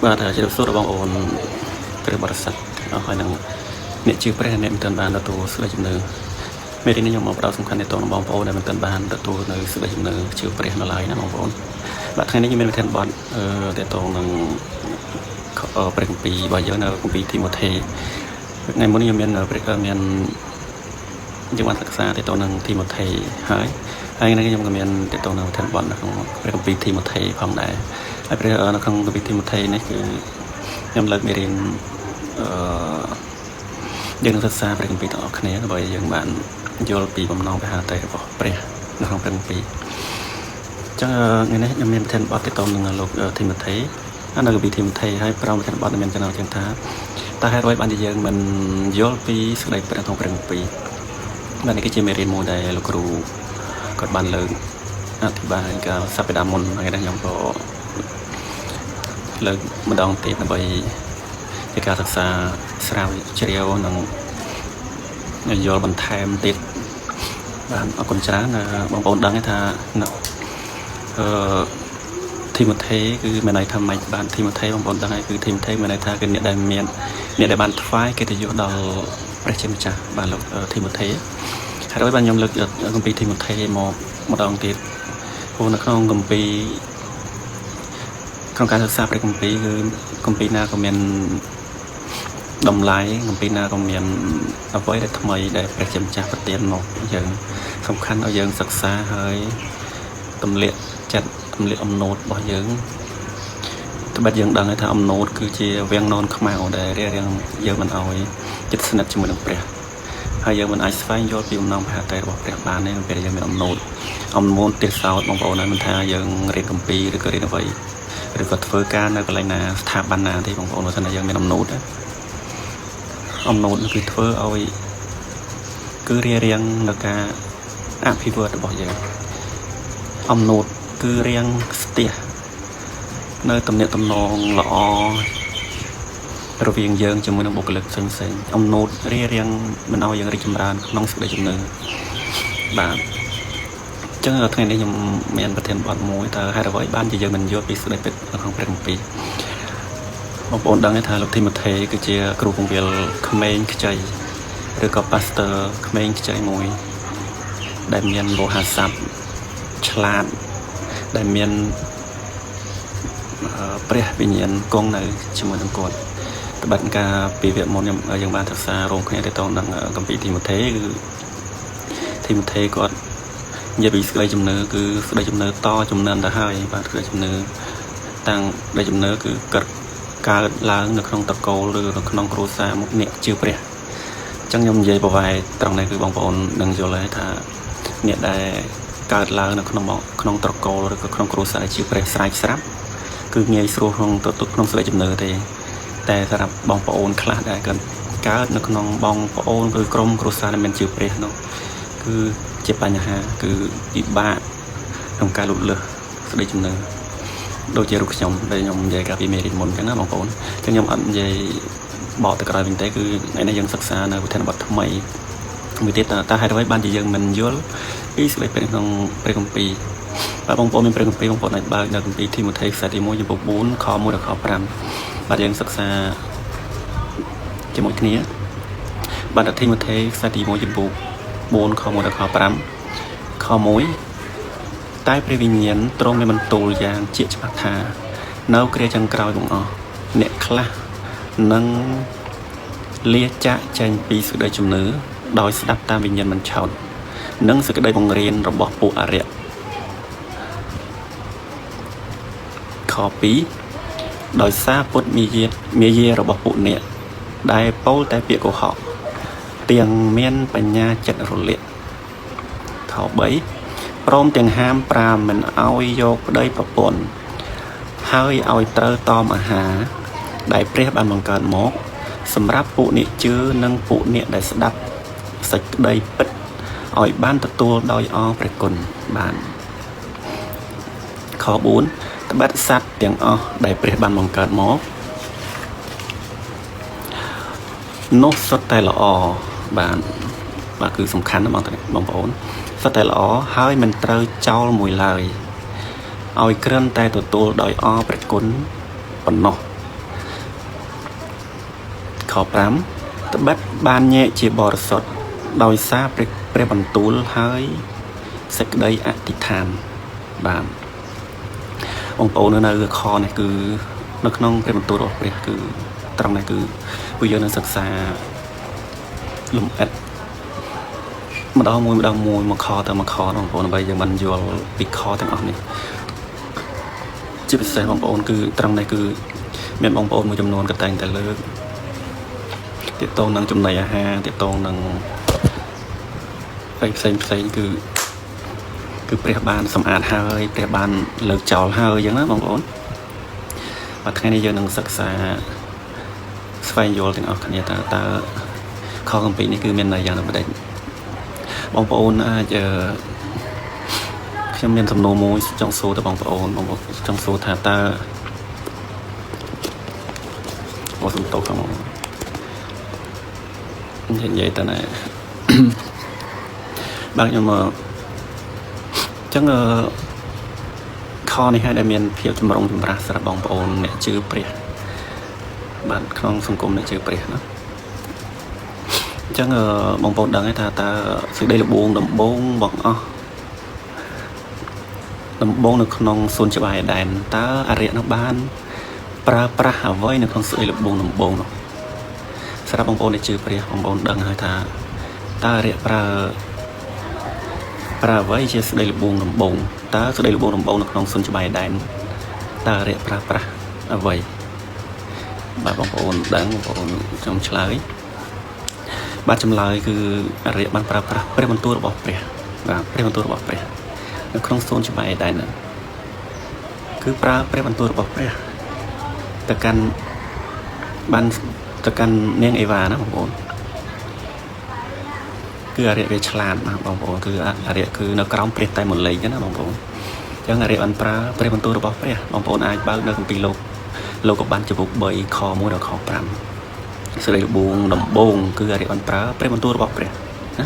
បាទជម្រាបសួរបងប្អូនគ្រិស្តបរិស័ទអស់ហើយនឹងអ្នកជឿព្រះអ្នកមិនទាន់បានទទួលសេចក្តីជំនឿមេរៀននេះខ្ញុំមកផ្ដោតសំខាន់ទៅនឹងបងប្អូនដែលមិនទាន់បានទទួលនៅសេចក្តីជំនឿជឿព្រះនៅឡើយណាបងប្អូនបាទថ្ងៃនេះខ្ញុំមានប្រធានបទអឺតទៅនឹងព្រះគម្ពីររបស់យើងនៅគម្ពីរធីម៉ូថេថ្ងៃមុនខ្ញុំមានព្រះមានយើងបានសិក្សាទៅនឹងធីម៉ូថេហើយហើយថ្ងៃនេះខ្ញុំក៏មានទៅនឹងប្រធានបទនៅក្នុងព្រះគម្ពីរធីម៉ូថេផងដែរហើយព្រះនៅក្នុងគម្ពីរធីម៉ូថេនេះគឺខ្ញុំលើកមេរៀនអឺយើងនឹងសិក្សាព្រះគម្ពីរទាំងអស់គ្នាដើម្បីយើងបានយល់ពីបំណងព្រះហឫទ័យរបស់ព្រះនៅក្នុងព្រះគម្ពីរអញ្ចឹងថ្ងៃនេះខ្ញុំមានប្រធានបទទាក់ទងនឹងលោកធីម៉ូថេនៅគម្ពីរធីម៉ូថេហើយក្រោមប្រធានបទមានចំណងជើងថាតើហេតុអ្វីបានជាយើងមិនយល់ពីសេចក្តីពិតក្នុងព្រះគម្ពីរបាទនេះគឺជាមេរៀនមួយដែលលោកគ្រូគាត់បានលើកអធិប្បាយកាលសប្តាហ៍មុនថ្ងៃនេះខ្ញុំក៏លើកម្ដងទៀតដើម្បីជាការសិក្សាស្រាវជ្រាវនិងយល់បន្ថែមទៀតបាទអរគុណច្រើនបងប្អូនដឹងថាអឺធីម៉ូថេគឺមានន័យថាម៉េចបានធីម៉ូថេបងប្អូនដឹងហើយគឺធីម៉ូថេមានន័យថាគឺអ្នកដែលមានអ្នកដែលបានថ្វាយកិត្តិយសដល់ព្រះជាម្ចាស់បាទលោកធីម៉ូថេហើយបានខ្ញុំលើកគម្ពីរធីម៉ូថេមកម្ដងទៀតព្រោះនៅក្នុងគម្ពីរក្នុងការសិក្សាព្រះគម្ពីរគឺគម្ពីរណាក៏មានតម្លៃគម្ពីរណាក៏មានអ្វីដែលថ្មីដែលព្រះជាម្ចាស់ប្រទានមកយើងសំខាន់ឲ្យយើងសិក្សាហើយទម្លាក់ចិត្តទម្លាក់អំណូតរបស់យើងត្បិតយើងដឹងហើយថាអំណូតគឺជាវាំងននខ្មៅដែលរារាំងយើងមិនឲ្យចិត្តស្និទ្ធជាមួយនឹងព្រះហើយយើងមិនអាចស្វែងយល់ពីបំណងព្រះហឫទ័យរបស់ព្រះបានទេពេលយើងមានអំណូតអំណូតទៀតសោតបងប្អូនហើយមិនថាយើងរៀនគម្ពីរឬក៏រៀនអ្វីឬក៏ធ្វើការនៅកន្លែងណាស្ថាប័នណាទេបងប្អូនបើសិនណាយើងមានអំណូតអំណូតគឺធ្វើឲ្យគឺរារាំងនៅការអភិវឌ្ឍរបស់យើងអំណូតគឺរាំងស្ទះនៅទំនាក់ទំនងល្អរវាងយើងជាមួយនឹងបុគ្គលិកផ្សេងផ្សេងអំណូតរារាំងមិនឲ្យយើងរីកចម្រើនក្នុងសេចក្តីជំនឿបាទអញ្ចឹងថ្ងៃនេះខ្ញុំមានប្រធានបទមួយតើហេតុអ្វីបានជាយើងមិនយល់ពីសេចក្តីពិតនៅក្នុងព្រះគម្ពីរបងប្អូនដឹងទេថាលោកធីម៉ូថេគឺជាគ្រូពង្វាលក្មេងខ្ចីឬក៏ប៉ាស្ទ័រក្មេងខ្ចីមួយដែលមានលោហស័ព្ទឆ្លាតដែលមានព្រះវិញ្ញាណគង់នៅជាមួយនឹងគាត់ត្បិតការពីវគ្គមុនខ្ញុំយើងបានសិក្សារួមគ្នាទៅនឹងគម្ពីរធីម៉ូថេគឺធីម៉ូថេគាត់និយាយពីសេចក្តីជំនឿគឺសេចក្តីជំនឿតជំនឿទៅហើយបាទសេចក្តីជំនឿតាំងសេចក្តីជំនឿគឺកើតកើតឡើងនៅក្នុងតកូលឬនៅក្នុងគ្រួសារមុខអ្នកជឿព្រះអញ្ចឹងខ្ញុំនិយាយប្រវែត្រង់នេះគឺបងប្អូននឹងយល់ហើយថាអ្នកដែលកើតឡើងនៅក្នុងក្នុងត្រកូលឬក៏ក្នុងគ្រួសារដែលជឿព្រះស្រែកស្រាប់គឺងាយស្រួលក្នុងទទួលក្នុងសេចក្តីជំនឿទេតែសម្រាប់បងប្អូនខ្លះដែលគាត់កើតនៅក្នុងបងប្អូនគឺក្រុមគ្រួសារដែលមានជឿព្រះនោះគឺជាបញ្ហាគឺពិបាកក្នុងការលូតលាស់សេចក្តីជំនឿដូចជារូបខ្ញុំដែលខ្ញុំនិយាយកាលពីមេរៀនមុនអញ្ចឹងណាបងប្អូនអញ្ចឹងខ្ញុំអត់និយាយបកទៅក្រោយវិញទេគឺថ្ងៃនេះយើងសិក្សានៅប្រធានបទថ្មីមួយទៀតតើហេតុអ្វីបានជាយើងមិនយល់ពីសេចក្តីពិតក្នុងព្រះគម្ពីរបាទបងប្អូនមានព្រះគម្ពីរបងប្អូនអាចបើកនៅគម្ពីរធីម៉ូថេខ្សែទី1ចំពោះ4ខ1ដល់ខ5បាទយើងសិក្សាជាមួយគ្នាបាទធីម៉ូថេខ្សែទី1ចំពោះ4ខ1ដល់ខ5ខ1តែព្រះវិញ្ញាណទ្រង់មានបន្ទូលយ៉ាងជាក់ច្បាស់ថានៅគ្រាចុងក្រោយបង្អស់អ្នកខ្លះនឹងលាចាកចេញពីសេចក្តីជំនឿដោយស្ដាប់តាមវិញ្ញាណមិនឆោតនិងសេចក្តីបង្រៀនរបស់ពួកអរិយខ2ដោយសារពុទ្ធមាយាមាយារបស់ពួកអ្នកដែលពោលតែពាក្យកុហកទាំងមានបញ្ញាចិត្តរលាកខ3ព្រមទាំងហាមប្រាមមិនឲ្យយកប្តីប្រពន្ធហើយឲ្យត្រូវតមអាហារដែលព្រះបានបង្កើតមកសម្រាប់ពួកអ្នកជឿនិងពួកអ្នកដែលស្ដាប់សេចក្តីពិតឲ្យបានទទួលដោយអរព្រះគុណបានខ4ត្បិតសត្វទាំងអស់ដែលព្រះបានបង្កើតមកនោះសុទ្ធតែល្អបាទបាទគឺសំខាន់ណាស់បងប្អូនសុទ្ធតែល្អហើយមិនត្រូវចោលមួយឡើយឲ្យគ្រាន់តែទទួលដោយអរព្រះគុណប៉ុណ្ណោះ ខ5ត្បិតបានញែកជាបរិសុទ្ធដោយសារព្រះបន្ទូលហើយសេចក្តីអធិដ្ឋានបាទបងប្អូននៅខនេះគឺនៅក្នុងព្រះបន្ទូលរបស់ព្រះគឺត្រង់នេះគឺពួកយើងនឹងសិក្សាលម្អិតម្ដងមួយម្ដងមួយមួយខទៅមួយខបងប្អូនដើម្បីយើងបានយល់ពីខទាំងអស់នេះជាពិសេសបងប្អូនគឺត្រង់នេះគឺមានបងប្អូនមួយចំនួនក៏តែងតែលើកទាក់ទងនឹងចំណីអាហារទាក់ទងនឹងអីផ្សេងផ្សេងគឺព្រះបានសម្អាតហើយព្រះបានលើកចោលហើយអញ្ចឹងណាបងប្អូនបាទថ្ងៃនេះយើងនឹងសិក្សាស្វែងយល់ទាំងអស់គ្នាតើខគម្ពីរនេះគឺមានន័យយ៉ាងដូចម្តេចបងប្អូនអាចខ្ញុំមានសំណួរមួយចង់សួរទៅបងប្អូនបងប្អូនចង់សួរថាតើអូសំទោសខ្ញុំនិយាយតើណែបាទខ្ញុំអញ្ចឹងខនេះហើយដែលមានភាពចម្រុងចម្រាសសម្រាប់បងប្អូនអ្នកជឿព្រះបាទក្នុងសង្គមអ្នកជឿព្រះណាអញ្ចឹងបងប្អូនដឹងហើយថាតើសេចក្តីល្បួងដំបូងបងអស់ដំបូងនៅក្នុងសួនច្បារអេដែនតើអរិយនោះបានប្រើប្រាស់អ្វីនៅក្នុងសេចក្តីល្បួងដំបូងនោះសម្រាប់បងប្អូនដែលជឿព្រះបងប្អូនដឹងហើយថាតើអរិយប្រើអ្វីជាសេចក្តីល្បួងដំបូងតើសេចក្តីល្បួងដំបូងនៅក្នុងសួនច្បារអេដែនតើអរិយប្រើប្រាស់អ្វីបាទបងប្អូនដឹងបងប្អូនខ្ញុំឆ្លើយបាទចម្លើយគឺអរិយបានប្រើប្រាស់ព្រះបន្ទូលរបស់ព្រះបាទព្រះបន្ទូលរបស់ព្រះនៅក្នុងសួនច្បារអេដែនហ្នឹងគឺប្រើព្រះបន្ទូលរបស់ព្រះទៅកាន់បានទៅកាន់នាងអេវ៉ាណាបងប្អូនគឺអរិយវាឆ្លាតណាបងប្អូនគឺអរិយគឺនៅក្រោមព្រះតែមួយលេខណាបងប្អូនអញ្ចឹងអរិយបានប្រើព្រះបន្ទូលរបស់ព្រះបងប្អូនអាចបើកនៅគម្ពីរលោកបានចំពុក3ខ1ដល់ខ5សេរីល្បួងដំបូងគឺអរិយបានប្រើព្រះបន្ទូលរបស់ព្រះណា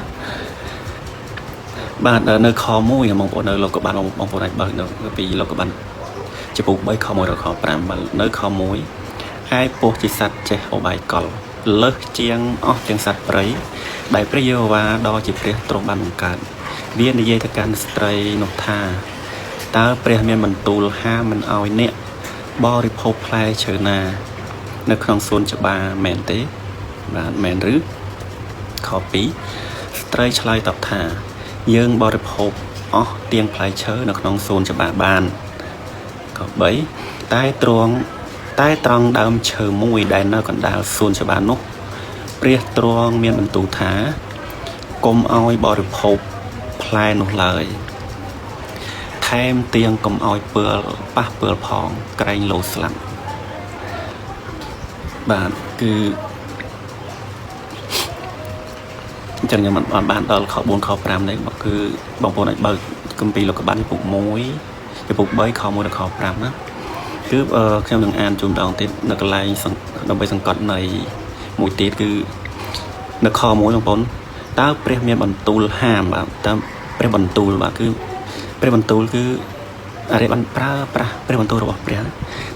បាទនៅខ1បងប្អូននៅលោកបានបងប្អូនអាចបើកនៅពីលោកបានចំពុក3ខ1ដល់ខ5បាទនៅខ1ឯពស់ជាសត្វចេះឧបាយកលលើសជាងអស់ទាំងសត្វព្រៃដែលព្រះយេហូវ៉ាដ៏ជាព្រះទ្រង់បានបង្កើតវានិយាយទៅកាន់ស្ត្រីនោះថាតើព្រះមានបន្ទូលហាមមិនឲ្យអ្នកបរិភោគផ្លែឈើណានៅក្នុងសួនច្បារមែនទេបាទមែនឬខ2ស្ត្រីឆ្លើយតបថាយើងបរិភោគអស់ទាំងផ្លែឈើនៅក្នុងសួនច្បារបានខ3តែត្រង់ដើមឈើមួយដែលនៅកណ្ដាលសួនច្បារនោះព្រះទ្រង់មានបន្ទូលថាកុំឲ្យបរិភោគផ្លែនោះឡើយថែមទាំងកុំឲ្យពើលប៉ះពើលផងក្រែងលោស្លាប់បាទគឺអញ្ចឹងខ្ញុំមិនបានដល់ខ4ខ5នេះគឺបងប្អូនអាចបើកគម្ពីរលោកបានចំពុក1ចំពុក3ខ1ដល់ខ5ណាគឺខ្ញុំនឹងអានជូនម្ដងទៀតនៅកន្លែងដើម្បីសង្កត់នៃមួយទៀតគឺនៅខ1បងប្អូនតើព្រះមានបន្ទូលហាមបាទតើព្រះបន្ទូលបាទគឺព្រះបន្ទូលគឺអរិយបានប្រើប្រាស់ព្រះបន្ទូលរបស់ព្រះ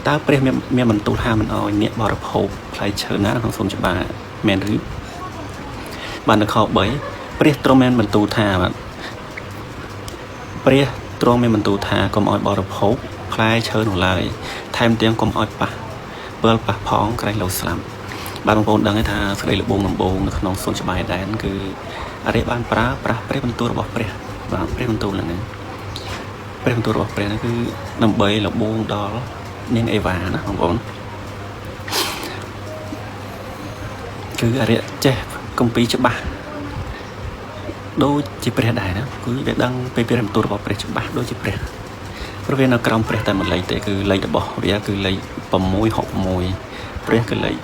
តើព្រះមានបន្ទូលហាមមិនឲ្យអ្នកបរិភោគផ្លែឈើណាក្នុងសួនច្បារមែនឬបាទនៅខ3ព្រះទ្រង់មានបន្ទូលថាបាទព្រះទ្រង់មានបន្ទូលថាកុំឲ្យបរិភោគផ្លែឈើនោះឡើយថែមទាំងកុំឲ្យប៉ះពើលប៉ះផងក្រែងលោស្លាប់បាទបងប្អូនដឹងថាសេចក្តីល្បួងដំបូងនៅក្នុងសួនច្បារអេដែនគឺអរិយបានប្រើប្រាស់ព្រះបន្ទូលរបស់ព្រះបាទព្រះបន្ទូលហ្នឹងព្រះបន្ទូលរបស់ព្រះហ្នឹងគឺដើម្បីល្បួងដល់នាងអេវ៉ាណាបងប្អូនគឺអរិយចេះគម្ពីរច្បាស់ដូចជាព្រះដែរណាគឺវាដឹងពីព្រះបន្ទូលរបស់ព្រះច្បាស់ដូចជាព្រះព្រោះវានៅក្រោមព្រះតែមួយលេខទេគឺលេខរបស់វាគឺលេខ661ព្រះគឺលេខ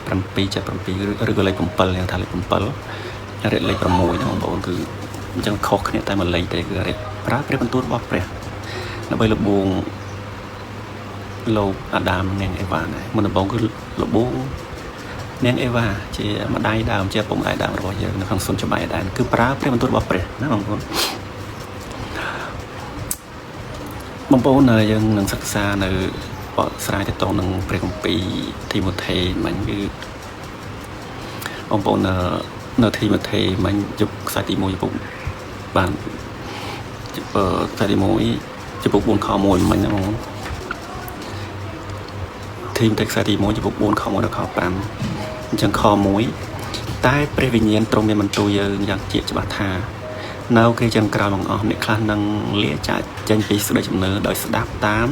777ឬក៏លេខ7យ៉ាងថាលេខ7អរិយលេខ6ណាបងប្អូនគឺអញ្ចឹងខុសគ្នាតែមួយលេខទេគឺអរិយប្រើព្រះបន្ទូលរបស់ព្រះដើម្បីលបួងលោកអាដាមនិងអេវ៉ាដែរមុនដំបូងគឺលបួងនាងអេវ៉ាជាម្ដាយដើមជាពុកម្ដាយដើមរបស់យើងនៅក្នុងសួនច្បារអេដែនគឺប្រើព្រះបន្ទូលរបស់ព្រះណាបងប្អូនបងប្អូនយើងនឹងសិក្សានៅបកស្រាយទៅនឹងព្រះគម្ពីរធីម៉ូថេមិញគឺ បងប្អូននៅធីម៉ូថេមិញជប់ខ្សែទី1ជពុកបានខ្សែទី1ជពុក4ខ1មិញណាបងធីម៉ូថេខ្សែទី1ជពុក4ខ1ដល់ខ5អញ្ចឹងខ1តែព្រះវិញ្ញាណទ្រង់មានបន្ទូលយើងយ៉ាងជាច្បាស់ថានៅគ្រាចុងក្រោយបង្អស់អ្នកខ្លះនឹងលាចាកចេញពីសេចក្តីជំនឿដោយស្ដាប់តាម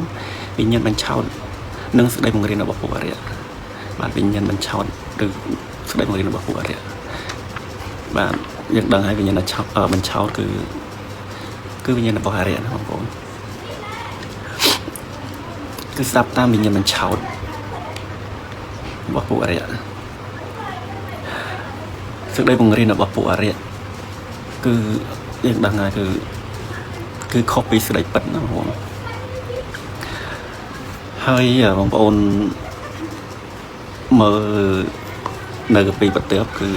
វិញ្ញាណបញ្ឆោតនិងសេចក្តីបង្រៀនរបស់ពួកអរិយបាទវិញ្ញាណបញ្ឆោតឬសេចក្តីបង្រៀនរបស់ពួកអរិយបាទយើងដឹងហើយវិញ្ញាណបញ្ឆោតគឺវិញ្ញាណរបស់អរិយណាបងប្អូនគឺស្ដាប់តាមវិញ្ញាណបញ្ឆោតរបស់ពួកអរិយសេចក្តីបង្រៀនរបស់ពួកអរិយគឺយើងដឹងហើយគឺខុសពីសេចក្តីពិតណាបងប្អូនហើយបងប្អូនមើលនៅពីប្រទាបគឺ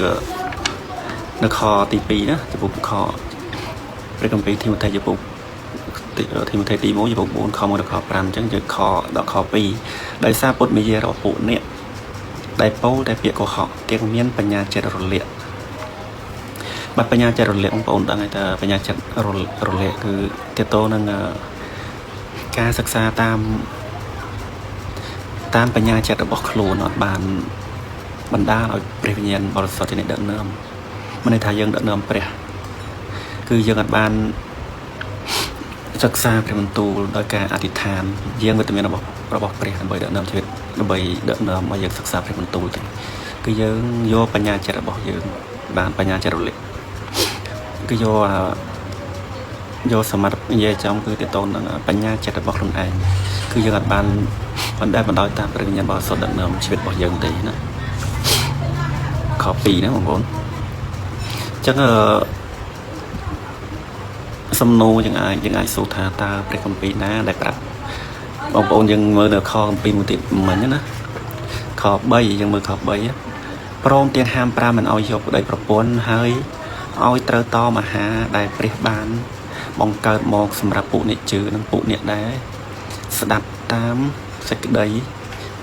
នៅខទី2ណាចំពោះខព្រះគម្ពីរធីម៉ូថេចំពោះធីម៉ូថេទី1ចំពោះ4ខ1ដល់ខ5អញ្ចឹងយើងខដល់ខ2ដោយសារពុទ្ធមាយារបស់ពួកអ្នកដែលពោលតែពាក្យកុហកទាំងមានបញ្ញាចិត្តរលាកបាទបញ្ញាចិត្តរលាកបងប្អូនដឹងហើយតើបញ្ញាចិត្តរលាកគឺទាក់ទងនឹងការសិក្សាតាមបញ្ញាចិត្តរបស់ខ្លួនអត់បានបណ្ដាលឲ្យព្រះវិញ្ញាណបរិសុទ្ធជាអ្នកដឹកនាំមានន័យថាយើងដឹកនាំព្រះគឺយើងអត់បានសិក្សាព្រះបន្ទូលដោយការអធិដ្ឋានយាងវត្តមានរបស់ព្រះដើម្បីដឹកនាំជីវិតដើម្បីដឹកនាំឲ្យយើងសិក្សាព្រះបន្ទូលទេគឺយើងយកបញ្ញាចិត្តរបស់យើងបានបញ្ញាចិត្តរលាកគឺយកសមត្ថនិយាយចំគឺទាក់ទងនឹងបញ្ញាចិត្តរបស់ខ្លួនឯងគឺយើងអត់បានបណ្ដែតបណ្ដោយតាមព្រះវិញ្ញាណបរិសុទ្ធដឹកនាំជីវិតរបស់យើងទេណាខ2ណាបងប្អូនអញ្ចឹងសំណួរយើងអាចសួរថាតើព្រះគម្ពីរណាដែលប្រាប់បងប្អូនយើងមើលនៅខគម្ពីរមួយទៀតមិញណាខ3យើងមើលខ3ព្រមទាំងហាមប្រាមមិនឲ្យយកប្តីប្រពន្ធហើយឲ្យត្រូវតមអាហារដែលព្រះបានបង្កើតមកសម្រាប់ពួកអ្នកជឿនិងពួកអ្នកដែលស្ដាប់តាមសេចក្តី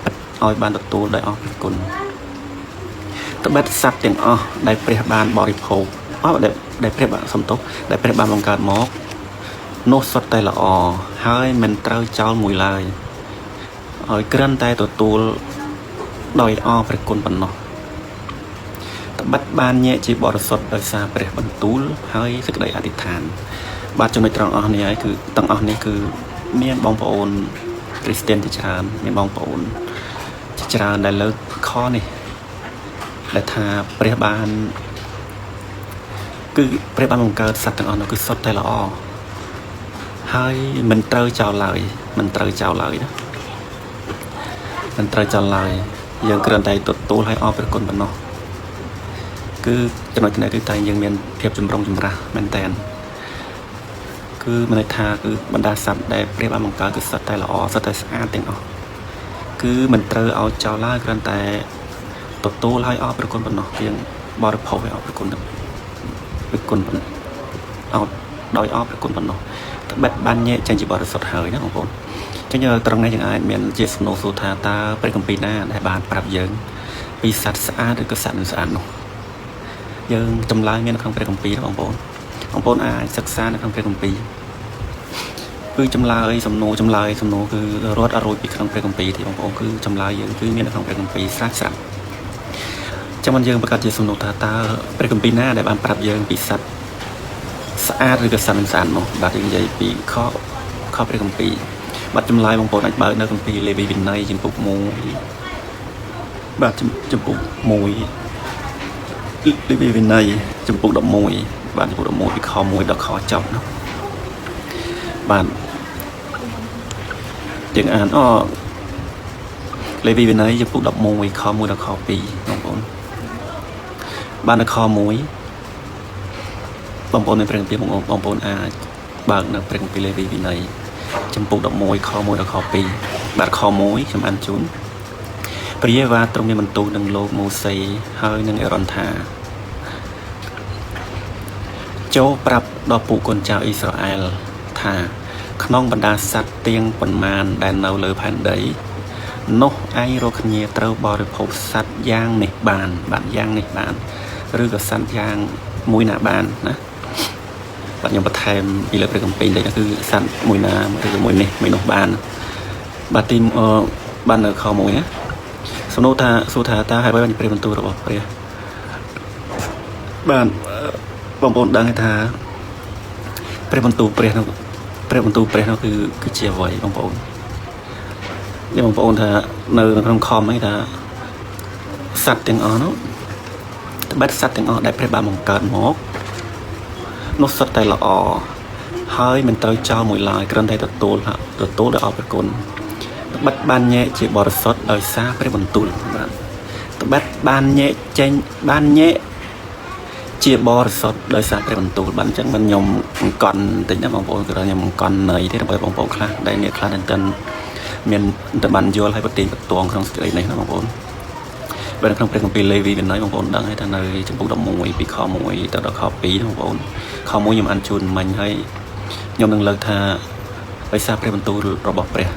ពិតឲ្យបានទទួលដោយអរព្រះគុណត្បិតសត្វទាំងអស់ដែលព្រះបានបរិភោគដែលព្រះបានសំទោសដែលព្រះបានបង្កើតមកនោះសុទ្ធតែល្អហើយមិនត្រូវចោលមួយឡើយឲ្យគ្រាន់តែទទួលដោយអរព្រះគុណប៉ុណ្ណោះត្បិតបានញែកជាបរិសុទ្ធដោយសារព្រះបន្ទូលហើយសេចក្តីអធិដ្ឋានបាទចំណុចត្រង់អស់នេះហើយគឺទាំងអស់នេះគឺមានបងប្អូនគ្រីស្ទានជាច្រើនមានបងប្អូនជាច្រើនដែលលើកខនេះដែលថាព្រះបានគឺព្រះបានបង្កើតសត្វទាំងអស់នោះគឺសុទ្ធតែល្អហើយមិនត្រូវចោលឡើយមិនត្រូវចោលឡើយណាមិនត្រូវចោលឡើយយើងគ្រាន់តែទទួលឲ្យអរព្រះគុណប៉ុណ្ណោះគឺចំណុចនេះគឺតែយើងមានភាពចម្រុងចម្រាសមែនតើគឺមានន័យថាគឺបណ្ដាសត្វដែលព្រះបានបង្កើតគឺសុទ្ធតែល្អសុទ្ធតែស្អាតទាំងអស់គឺមិនត្រូវឲ្យចោលឡើយគ្រាន់តែទទួលឲ្យអរព្រះគុណប៉ុណ្ណោះយើងបរិភោគឲ្យអរព្រះគុណព្រះគុណប៉ុណ្ណោះឲ្យដោយអរព្រះគុណប៉ុណ្ណោះត្បិតបានញែកចេញជាបរិសុទ្ធហើយណាបងប្អូនអញ្ចឹងត្រង់នេះយើងអាចមានជាសំណួរសួរថាតើព្រះគម្ពីរណាដែលបានប្រាប់យើងពីសត្វស្អាតឬក៏សត្វមិនស្អាតនោះយើងចម្លើយមាននៅក្នុងព្រះគម្ពីរបងប្អូនបងប្អូនអាចសិក្សានៅក្នុងព្រះគម្ពីរគឺចម្លើយសំណួរចម្លើយសំណួរគឺរត់អត់រួចពីក្នុងព្រះគម្ពីរទេបងប្អូនគឺចម្លើយយើងគឺមាននៅក្នុងព្រះគម្ពីរស្រាប់ស្រាប់ចាំមិនយើងប្រកាសជាសំណួរថាតើព្រះគម្ពីរណាដែលបានប្រាប់យើងពីសត្វស្អាតឬក៏សត្វមិនស្អាតនោះបាទយើងនិយាយពីខព្រះគម្ពីរបាទចម្លើយបងប្អូនអាចបើកនៅគម្ពីរលេវីវិន័យចំពុក1បាទចំពុក1លេវីវិន័យចំពុក11បាទចំពុក11ពីខ1ដល់ខចប់ណាបាទយើងអានលេវីវិន័យចំពុក11ខ1ដល់ខ2បងប្អូនបាទនៅខ1បងប្អូននៅព្រះគម្ពីរបងប្អូនអាចបើកនៅព្រះគម្ពីរលេវីវិន័យចំពុក11ខ1ដល់ខ2បាទខ1ខ្ញុំអានជូនព្រះយេហូវ៉ាទ្រង់មានបន្ទូលនឹងលោកម៉ូសេហើយនឹងអេរ៉ុនថាចូលប្រាប់ដល់ពួកកូនចៅអ៊ីស្រាអែលថាក្នុងបណ្ដាសត្វទៀងប៉ុន្មានដែលនៅលើផែនដី នោះឯងរកគ្នាត្រូវបរិភោគសត្វយ៉ាងនេះបានបាទយ៉ាងនេះបានឬក៏សត្វយ៉ាងមួយណាបានណាបាទខ្ញុំបន្ថែមពីលើព្រះគម្ពីរតិចគឺសត្វមួយណាឬក៏មួយនេះមួយនោះបានបាទទីបាននៅខ1ណាសំណួរថាសួរថាតើហើយបានព្រះបន្ទូលរបស់ព្រះបាទបងប្អូនដឹងថាព្រះបន្ទូលព្រះនោះព្រះបន្ទូលព្រះនោះគឺជាអ្វីបងប្អូននេះបងប្អូនថានៅក្នុងខំអីថាសត្វទាំងអស់នោះត្បិតសត្វទាំងអស់ដែលព្រះបានបង្កើតមកនោះសុទ្ធតែល្អហើយមិនត្រូវចោលមួយឡើយគ្រាន់តែទទួលទទួលដោយអរព្រគុណត្បិតបានញែកជាបរិសុទ្ធដោយសារព្រះបន្ទូលបាទត្បិតបានញែកចេញបានញែកជាបរិសុទ្ធដោយសារព្រះបន្ទូលបាទអញ្ចឹងមិនខ្ញុំអង្គន់តិចណាបងប្អូនគឺខ្ញុំអង្គន់ន័យទេដើម្បីបងប្អូនខ្លះដែលអ្នកខ្លះតែមានតែបានយល់ហើយប្រទីបន្ទងក្នុងសេចក្តីនេះណាបងប្អូនបាទក្នុងព្រះគម្ពីរលេវីវិន័យបងប្អូនដឹងហើយថានៅចំពុក11ពីខ1ទៅដល់ខ2បងប្អូនខ1ខ្ញុំអានជូនមិញហើយខ្ញុំនឹងលើកថាដោយសារព្រះបន្ទូលរបស់ព្រះ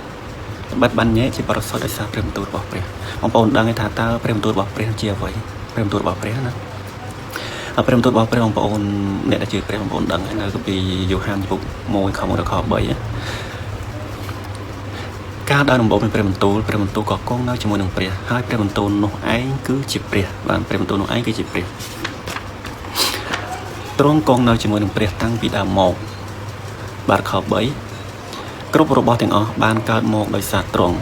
បិទបានញែកជាបរិសុទ្ធដោយសារព្រះបន្ទូលរបស់ព្រះបងប្អូនដឹងហើយថាតើព្រះបន្ទូលរបស់ព្រះជាអ្វីព្រះបន្ទូលរបស់ព្រះណាព្រះបន្ទូលរបស់ព្រះបងប្អូនអ្នកដែលជឿព្រះបងប្អូនដឹងហើយនៅគម្ពីរយ៉ូហានចំពុក1ខ1ដល់ខ3ការដើរដំបូងមានព្រះបន្ទូលព្រះបន្ទូលក៏គង់នៅជាមួយនឹងព្រះហើយព្រះបន្ទូលនោះឯងគឺជាព្រះបាទព្រះបន្ទូលនោះឯងគឺជាព្រះទ្រង់គង់នៅជាមួយនឹងព្រះតាំងពីដើមមកបាទខ3គ្រប់របស់ទាំងអស់បានកើតមកដោយសារទ្រង់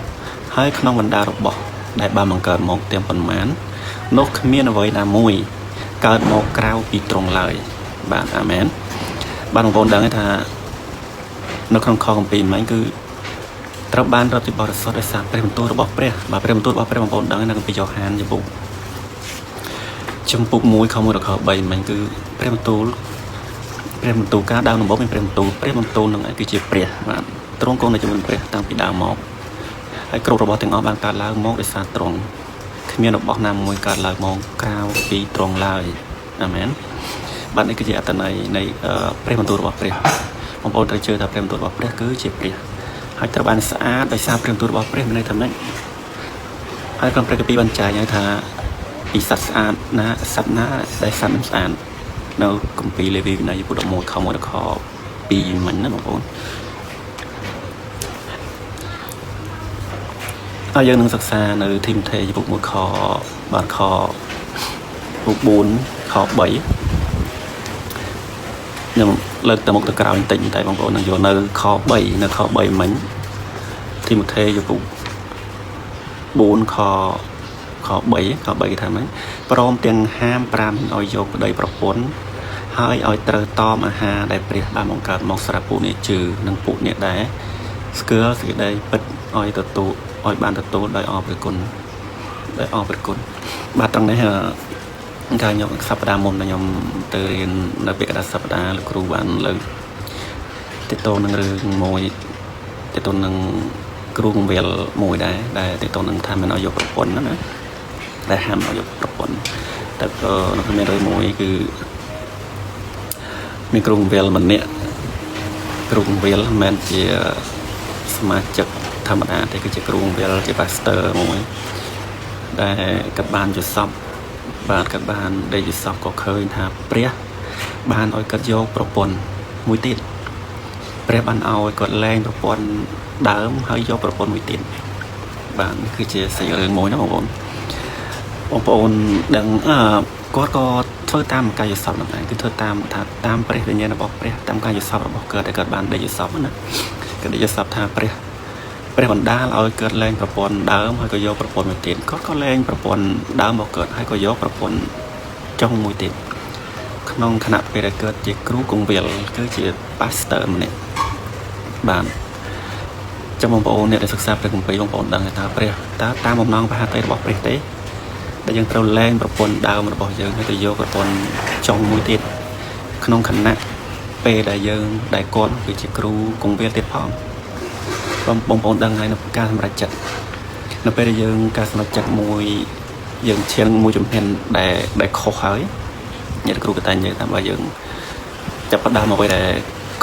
ហើយក្នុងបណ្ដារបស់ដែលបានបង្កើតមកទាំងប៉ុន្មាននោះគ្មានអ្វីណាមួយកើតមកក្រៅពីទ្រង់ឡើយបាទអាមែនបាទបងប្អូនដឹងថានៅក្នុងខគម្ពីរមិញគឺត្រូវបានរាប់ជាបរិសុទ្ធដោយសារព្រះបន្ទូលរបស់ព្រះបាទព្រះបន្ទូលរបស់ព្រះបងប្អូនដឹងនៅគម្ពីរយ៉ូហានចំពុក1ខ1ដល់ខ3មិញគឺព្រះបន្ទូលការដើមដំបូងមានព្រះបន្ទូលព្រះបន្ទូលនឹងឯងគឺជាព្រះបាទទ្រង់គង់នៅជាមួយព្រះតាំងពីដើមមកហើយគ្រប់របស់ទាំងអស់បានកើតឡើងមកដោយសារទ្រង់គ្មានរបស់ណាមួយកើតឡើងមកក្រៅពីទ្រង់ឡើយអាមែនបាទនេះគឺជាអត្ថន័យនៃព្រះបន្ទូលរបស់ព្រះបងប្អូនត្រូវជឿថាព្រះបន្ទូលរបស់ព្រះគឺជាព្រះហើយត្រូវបានស្អាតដោយសារព្រះបន្ទូលរបស់ព្រះមានន័យថាម៉េចហើយក្នុងព្រះគម្ពីរបានចែងឲ្យថាពីសត្វស្អាតណាសត្វណាដែលសត្វមិនស្អាតនៅគម្ពីរលេវីវិន័យពុទ្ធ11ខ1ដល់ខ2មិញណាបងប្អូនហើយយើងនឹងសិក្សានៅធីម៉ូថេចំពុក1ខបាទខ4ខ3ខ្ញុំលើកទៅមុខទៅក្រោយបន្តិចតែបងប្អូននឹងយកនៅខ3នៅខ3មិញធីម៉ូថេចំពុក4ខ3ខ3គេថាម៉េចព្រមទាំងហាមប្រាំឲ្យយកប្តីប្រពន្ធហើយឲ្យត្រូវតមអាហារដែលព្រះបានបង្កើតមកសម្រាប់ពួកអ្នកជឿនិងពួកអ្នកដែលស្គាល់សេចក្តីពិតឲ្យទទួលឲ្យបានទទួលដោយអរព្រគុណដោយអរព្រគុណបាទត្រង់នេះកាលខ្ញុំសប្តាហ៍មុនខ្ញុំទៅរៀននៅពាក្យកណ្ដាលសប្តាហ៍លោកគ្រូបានលើកទាក់ទងនឹងរឿងមួយទាក់ទងនឹងគ្រូកងវិលមួយដែរដែលទាក់ទងនឹងថាមិនឲ្យយកប្រពន្ធណាដែលហាមឲ្យយកប្រពន្ធតែក៏នៅមានរឿងមួយគឺមានគ្រូកងវិលម្នាក់គ្រូកងវិលមិនមែនជាសមាជិកធម្មតាទេគឺជាគ្រូកងវិលជា pastor មួយដែលគាត់បានយល់សពបាទគាត់បានដេកយល់សពក៏ឃើញថាព្រះបានឲ្យគាត់យកប្រពន្ធមួយទៀតព្រះបានឲ្យគាត់លែងប្រពន្ធដើមហើយយកប្រពន្ធមួយទៀតបាទគឺជាសាច់រឿងមួយណាបងប្អូនបងប្អូនដឹងគាត់ក៏ធ្វើតាមកាយសពហ្នឹងឯងគឺធ្វើតាមថាតាមព្រះវិញ្ញាណរបស់ព្រះតាមកាយសពរបស់គាត់ដែលគាត់បានដេកយល់សពណាគាត់ដេកយល់សពថាព្រះបណ្ដាលឲ្យគាត់លែងប្រពន្ធដើមហើយក៏យកប្រពន្ធមួយទៀតគាត់ក៏លែងប្រពន្ធដើមរបស់គាត់ហើយក៏យកប្រពន្ធចុងមួយទៀតក្នុងខណៈពេលដែលគាត់ជាគ្រូគង្វាលគឺជា pastor ម្នាក់បាទចាំបងប្អូនអ្នកដែលសិក្សាព្រះគម្ពីរបងប្អូនដឹងថាព្រះតើតាមបំណងប្រហែលរបស់ព្រះទេដែលយើងត្រូវលែងប្រពន្ធដើមរបស់យើងហើយទៅយកប្រពន្ធចុងមួយទៀតក្នុងខណៈពេលដែលយើងដែលគាត់គឺជាគ្រូគង្វាលទៀតផងបងប្អូនដឹងហើយនៅការសម្រេចចិត្តនៅពេលដែលយើងការសម្រេចចិត្តមួយយើងឈានមួយជំហានដែលខុសហើយអ្នកគ្រូក៏តែនិយាយថាបើយើងចាប់ផ្ដើមអ្វីដែល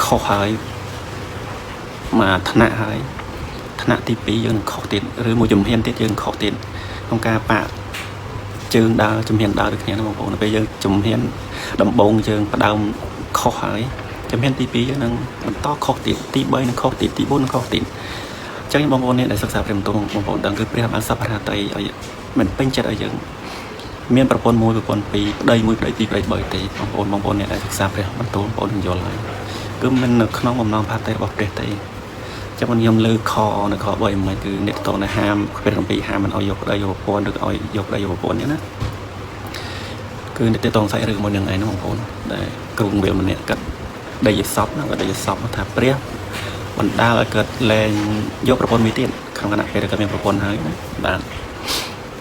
ខុសហើយមួយថ្នាក់ហើយថ្ ថ្នាក់ទី2យើងនឹងខុសទៀតឬមួយជំហានទៀតយើងខុសទៀតក្នុងការប៉ាក់ជើងដើរជំហានដើរដូចគ្នាណាបងប្អូនពេលយើងជំហានដំបូងយើងផ្ដើមខុសហើយជំហានទី2យើងនឹងបន្តខុសទៀតទី3នឹងខុសទៀតទី4នឹងខុសទៀតអញ្ចឹងបងប្អូននេះដែលសិក្សាព្រះបន្ទូលបងប្អូនដឹងគឺព្រះបានសព្វហឫទ័យឲ្យមិនពេញចិត្តឲ្យយើងមានប្រពន្ធមួយប្រពន្ធពីរប្តីមួយប្តីពីរប្តីបីទេបងប្អូនបងប្អូនអ្នកដែលសិក្សាព្រះបន្ទូលបងប្អូននឹងយល់ហើយគឺមិននៅក្នុងបំណងផាតីរបស់ព្រះទេចាំខ្ញុំលើខនៅខ3មិនគឺអ្នកតនៅហាមព្រះគម្ពីរហាមមិនឲ្យយកប្តីយកប្រពន្ធឬឲ្យយកប្តីយកប្រពន្ធអញ្ចឹងណាគឺអ្នកតងសាច់រឿងមួយនឹងឯងបងប្អូនដែលគ្រូវិលម្នាក់គាត់ដីយសពណាគាត់ដីយសពថាព្រះបណ្ដាលឲ្យគាត់លែងយកប្រពន្ធមួយទៀតក្នុងគណៈពេលគាត់មានប្រពន្ធហើយណាបាទ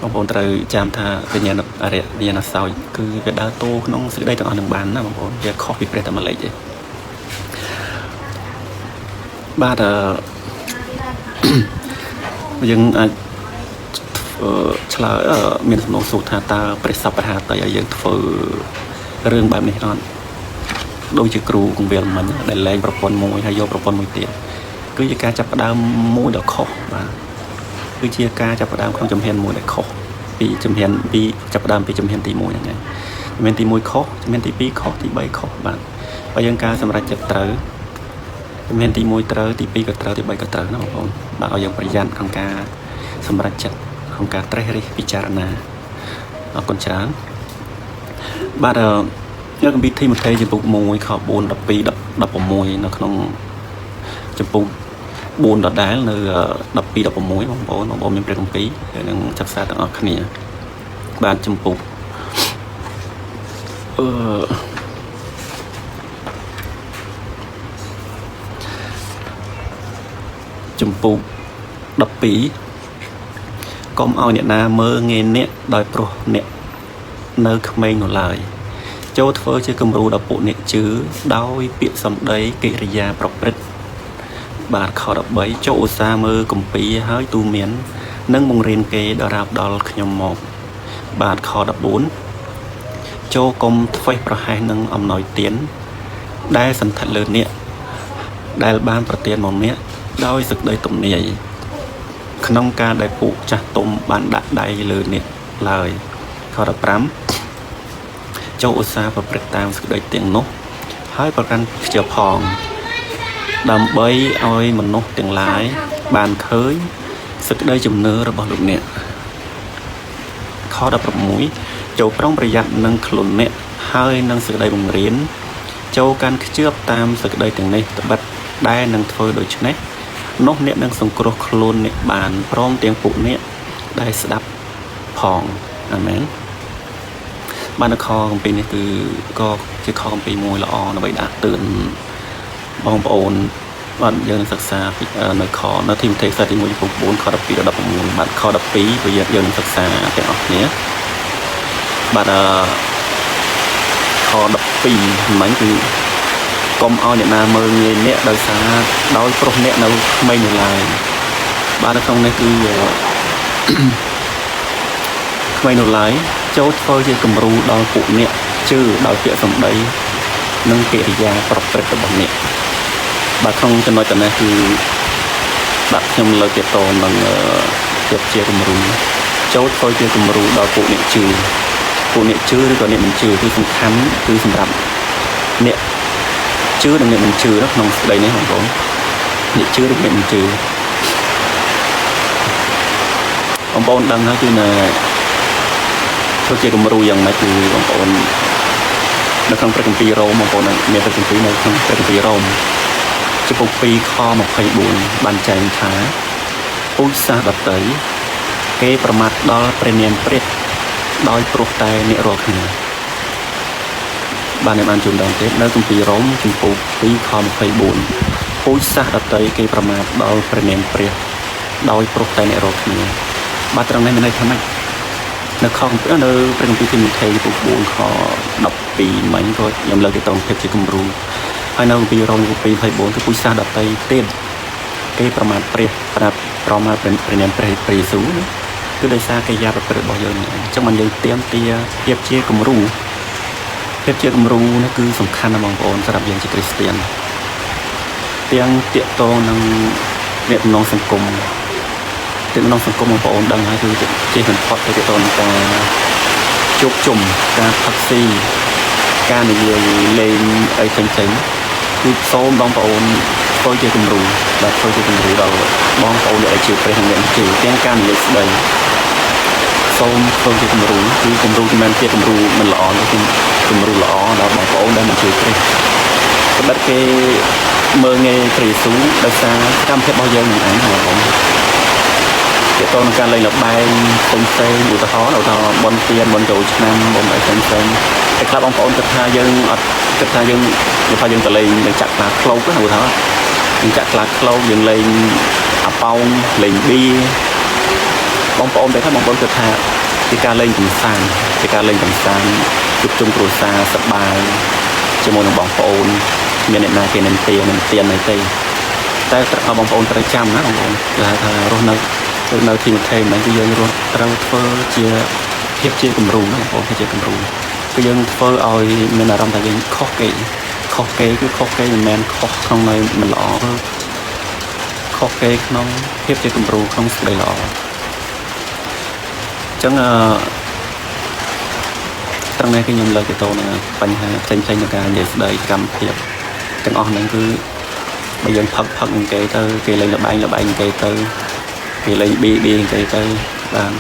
បងប្អូនត្រូវចាំថាវិញ្ញាណអរិយវិញ្ញាណសោចគឺវាដើរតួក្នុងសេចក្តីទាំងអស់នឹងបានណាបងប្អូនវាខុសពីព្រះតែមួយលេខទេបាទអឺយើងអាចឆ្លើយមានសំណួរសួរថាតើព្រះសព្វហឫទ័យឲ្យយើងធ្វើរឿងបែបនេះអត់ដូចជាគ្រូកងវិលមិញដែលលែងប្រពន្ធមួយហើយយកប្រពន្ធមួយទៀតគឺជាការចាប់ផ្ដើមមួយដ៏ខុសបាទគឺជាការចាប់ផ្ដើមក្នុងជំហានមួយដែលខុសពីជំហានពីចាប់ផ្ដើមពីជំហានទី1ហ្នឹងឯងជំហានទី1ខុសជំហានទី2ខុសទី3ខុសបាទបើយើងការសម្រេចចិត្តត្រូវជំហានទី1ត្រូវទី2ក៏ត្រូវទី3ក៏ត្រូវណាបងប្អូនបាទឲ្យយើងប្រយ័ត្នក្នុងការសម្រេចចិត្តក្នុងការត្រេះរិះពិចារណាអរគុណច្រើនបាទនៅគម្ពីរធីម៉ូថេចំពុក1ខ4 12 16នៅក្នុងចំពុក4ដដែលនៅ12 16បងប្អូនបងប្អូនមានព្រះគម្ពីរហើយនឹងសិក្សាទាំងអស់គ្នាបាទចំពុកអឺចំពុក12កុំឲ្យអ្នកណាមើលងាយអ្នកដោយព្រោះអ្នកនៅក្មេងនោះឡើយចូលធ្វើជាគំរូដល់ពួកអ្នកជឿដោយពាក្យសម្ដីកិរិយាប្រព្រឹត្តបាទខ13ចូលឧស្សាហ៍មើលគម្ពីរហើយទូមាននិងបង្រៀនគេដល់រាបដល់ខ្ញុំមកបាទខ14ចូលកុំធ្វេសប្រហែសនឹងអំណោយទានដែលសន្ធិដ្ឋលើអ្នកដែលបានប្រទានមកអ្នកដោយសេចក្តីទំនាយក្នុងការដែលពួកចាស់ទុំបានដាក់ដៃលើអ្នកឡើយខ15ចូលឧស្សាហ៍ប្រព្រឹត្តតាមសេចក្តីទាំងនោះហើយប្រកាន់ខ្ជិលផងដើម្បីឲ្យមនុស្សទាំងឡាយបានឃើញសេចក្តីជំនឿរបស់លោកអ្នកខ16ចូលប្រុងប្រយ័ត្ននឹងខ្លួនអ្នកហើយនឹងសេចក្តីបង្រៀនចូលកាន់ខ្ជឿបតាមសេចក្តីទាំងនេះត្បិតដែលនឹងធ្វើដូច្នេះនោះអ្នកនឹងសង្គ្រោះខ្លួនអ្នកបានព្រមទាំងពួកអ្នកដែលស្ដាប់ផងអាមែនបាននៅខគម្ពីរនេះគឺក៏ជាខគម្ពីរមួយល្អដើម្បីដាស់តឿនបងប្អូនបាទយើងនឹងសិក្សានៅខនៅធីម៉ូថេខ្សែទី1ចំពោះ4ខ12ដល់16បាទខ12ព្រោះយើងនឹងសិក្សាទាំងអស់គ្នាបាទខ12មិញគឺកុំឲ្យអ្នកណាមើលងាយអ្នកដោយសារដោយប្រុសអ្នកនៅក្មេងនៅឡើយបាទនៅក្នុងនេះគឺក្មេងនៅឡើយចូលធ្វើជាគំរូដល់ពួកអ្នកជឿដោយពាក្យសម្ដីនិងកិរិយាប្រព្រឹត្តរបស់អ្នកបាទក្នុងចំណុចតនេះគឺបាទខ្ញុំលើកទាក់ទងនឹងភាពជាគំរូចូលធ្វើជាគំរូដល់ពួកអ្នកជឿពួកអ្នកជឿឬក៏អ្នកមិនជឿគឺសំខាន់គឺសម្រាប់អ្នកជឿនិងអ្នកមិនជឿក្នុងស្ដីនេះបងប្អូនអ្នកជឿឬអ្នកមិនជឿបងប្អូនដឹងហើយគឺនៅធ្វើជាគំរូយ៉ាងម៉េចគឺបងប្អូននៅក្នុងព្រះគម្ពីររ៉ូមបងប្អូនមានព្រះគម្ពីរនៅក្នុងព្រះគម្ពីររ៉ូមចំពុក2ខ24បានចែងថាពូជសាសន៍ដតីគេប្រមាថដល់ព្រះនាមព្រះដោយព្រោះតែអ្នករាល់គ្នាបាទអ្នកបានជូនដល់ទេនៅគម្ពីររ៉ូមចំពុក2ខ24ពូជសាសន៍ដតីគេប្រមាថដល់ព្រះនាមព្រះដោយព្រោះតែអ្នករាល់គ្នាបាទត្រង់នេះមានន័យថាម៉េចនៅខនៅព្រះគម្ពីរធីម៉ូថេចំពុក4ខ12មិញក៏ខ្ញុំលើកទៅតងភាពជាគំរូហើយនៅគម្ពីររ៉ូមចំពុក2 24គឺពូជសាសន៍ដតីទៀតគេប្រមាថព្រះប្រមាថព្រះនាមព្រះព្រះយេស៊ូវគឺដោយសារកិរិយាប្រព្រឹត្តរបស់យើងនេះអញ្ចឹងបានយើងទាមទារភាពជាគំរូភាពជាគំរូនេះគឺសំខាន់ណាស់បងប្អូនសម្រាប់យើងជាគ្រីស្ទៀនទាំងទាក់ទងនឹងអ្នកតំណងសង្គម ទៅក្នុងសង្គមបងប្អូនដឹងហើយគឺជិះមិនផុតទៅទៅនឹងការជួបជុំការផឹកស៊ីការនិយាយលេងអីផ្សេងផ្សេងគឺសូមបងប្អូនធ្វើជាគំរូបាទធ្វើជាគំរូដល់បងប្អូនដែលជឿព្រះនិងអ្នកជឿទាំងការនិយាយស្ដីសូមធ្វើជាគំរូគឺគំរូមិនមែនជាគំរូមិនល្អទេគឺគំរូល្អដល់បងប្អូនដែលមិនជឿព្រះត្បិតគេមើលងាយព្រះយេស៊ូវដោយសារសកម្មភាពរបស់យើងនឹងឯងបងប្អូនទាក់ទងនឹងការលេងល្បែងផ្សេងផ្សេងឧទាហរណ៍ឧទាហរណ៍បុណ្យទានបុណ្យចូលឆ្នាំបុណ្យអីផ្សេងផ្សេងតែខ្លះបងប្អូនគិតថាយើងអត់គិតថាយើងឧទាហរណ៍យើងទៅលេងនឹងចាក់ខ្លាឃ្លោកណាឧទាហរណ៍យើងចាក់ខ្លាឃ្លោកយើងលេងអាប៉ោងលេងប៊ីបងប្អូនតែថាបងប្អូនគិតថាជាការលេងកម្សាន្តជាការលេងកម្សាន្តជួបជុំគ្រួសារសប្បាយជាមួយនឹងបងប្អូនមានអ្នកណាគេនឹងទានឹងទានអីទេតែបងប្អូនត្រូវចាំណាបងប្អូនគេហៅថារស់នៅនៅធីម៉ូថេមិនគឺយើងរស់ត្រូវធ្វើជាភាពជាគំរូណាបងប្អូនជាគំរូគឺយើងធ្វើឲ្យមានអារម្មណ៍ថាយើងខុសគេខុសគេគឺខុសគេមិនមែនខុសក្នុងន័យមិនល្អគឺខុសគេក្នុងភាពជាគំរូក្នុងសេចក្តីល្អអញ្ចឹងអឺត្រង់នេះគឺខ្ញុំលើកទៅនឹងបញ្ហាផ្សេងផ្សេងក្នុងការនិយាយស្ដីកម្មភាពទាំងអស់ហ្នឹងគឺបើយើងផឹកផឹកនឹងគេទៅគេលេងលបែងលបែងគេទៅគេលេងប៊ីប៊ីគេទៅបាទ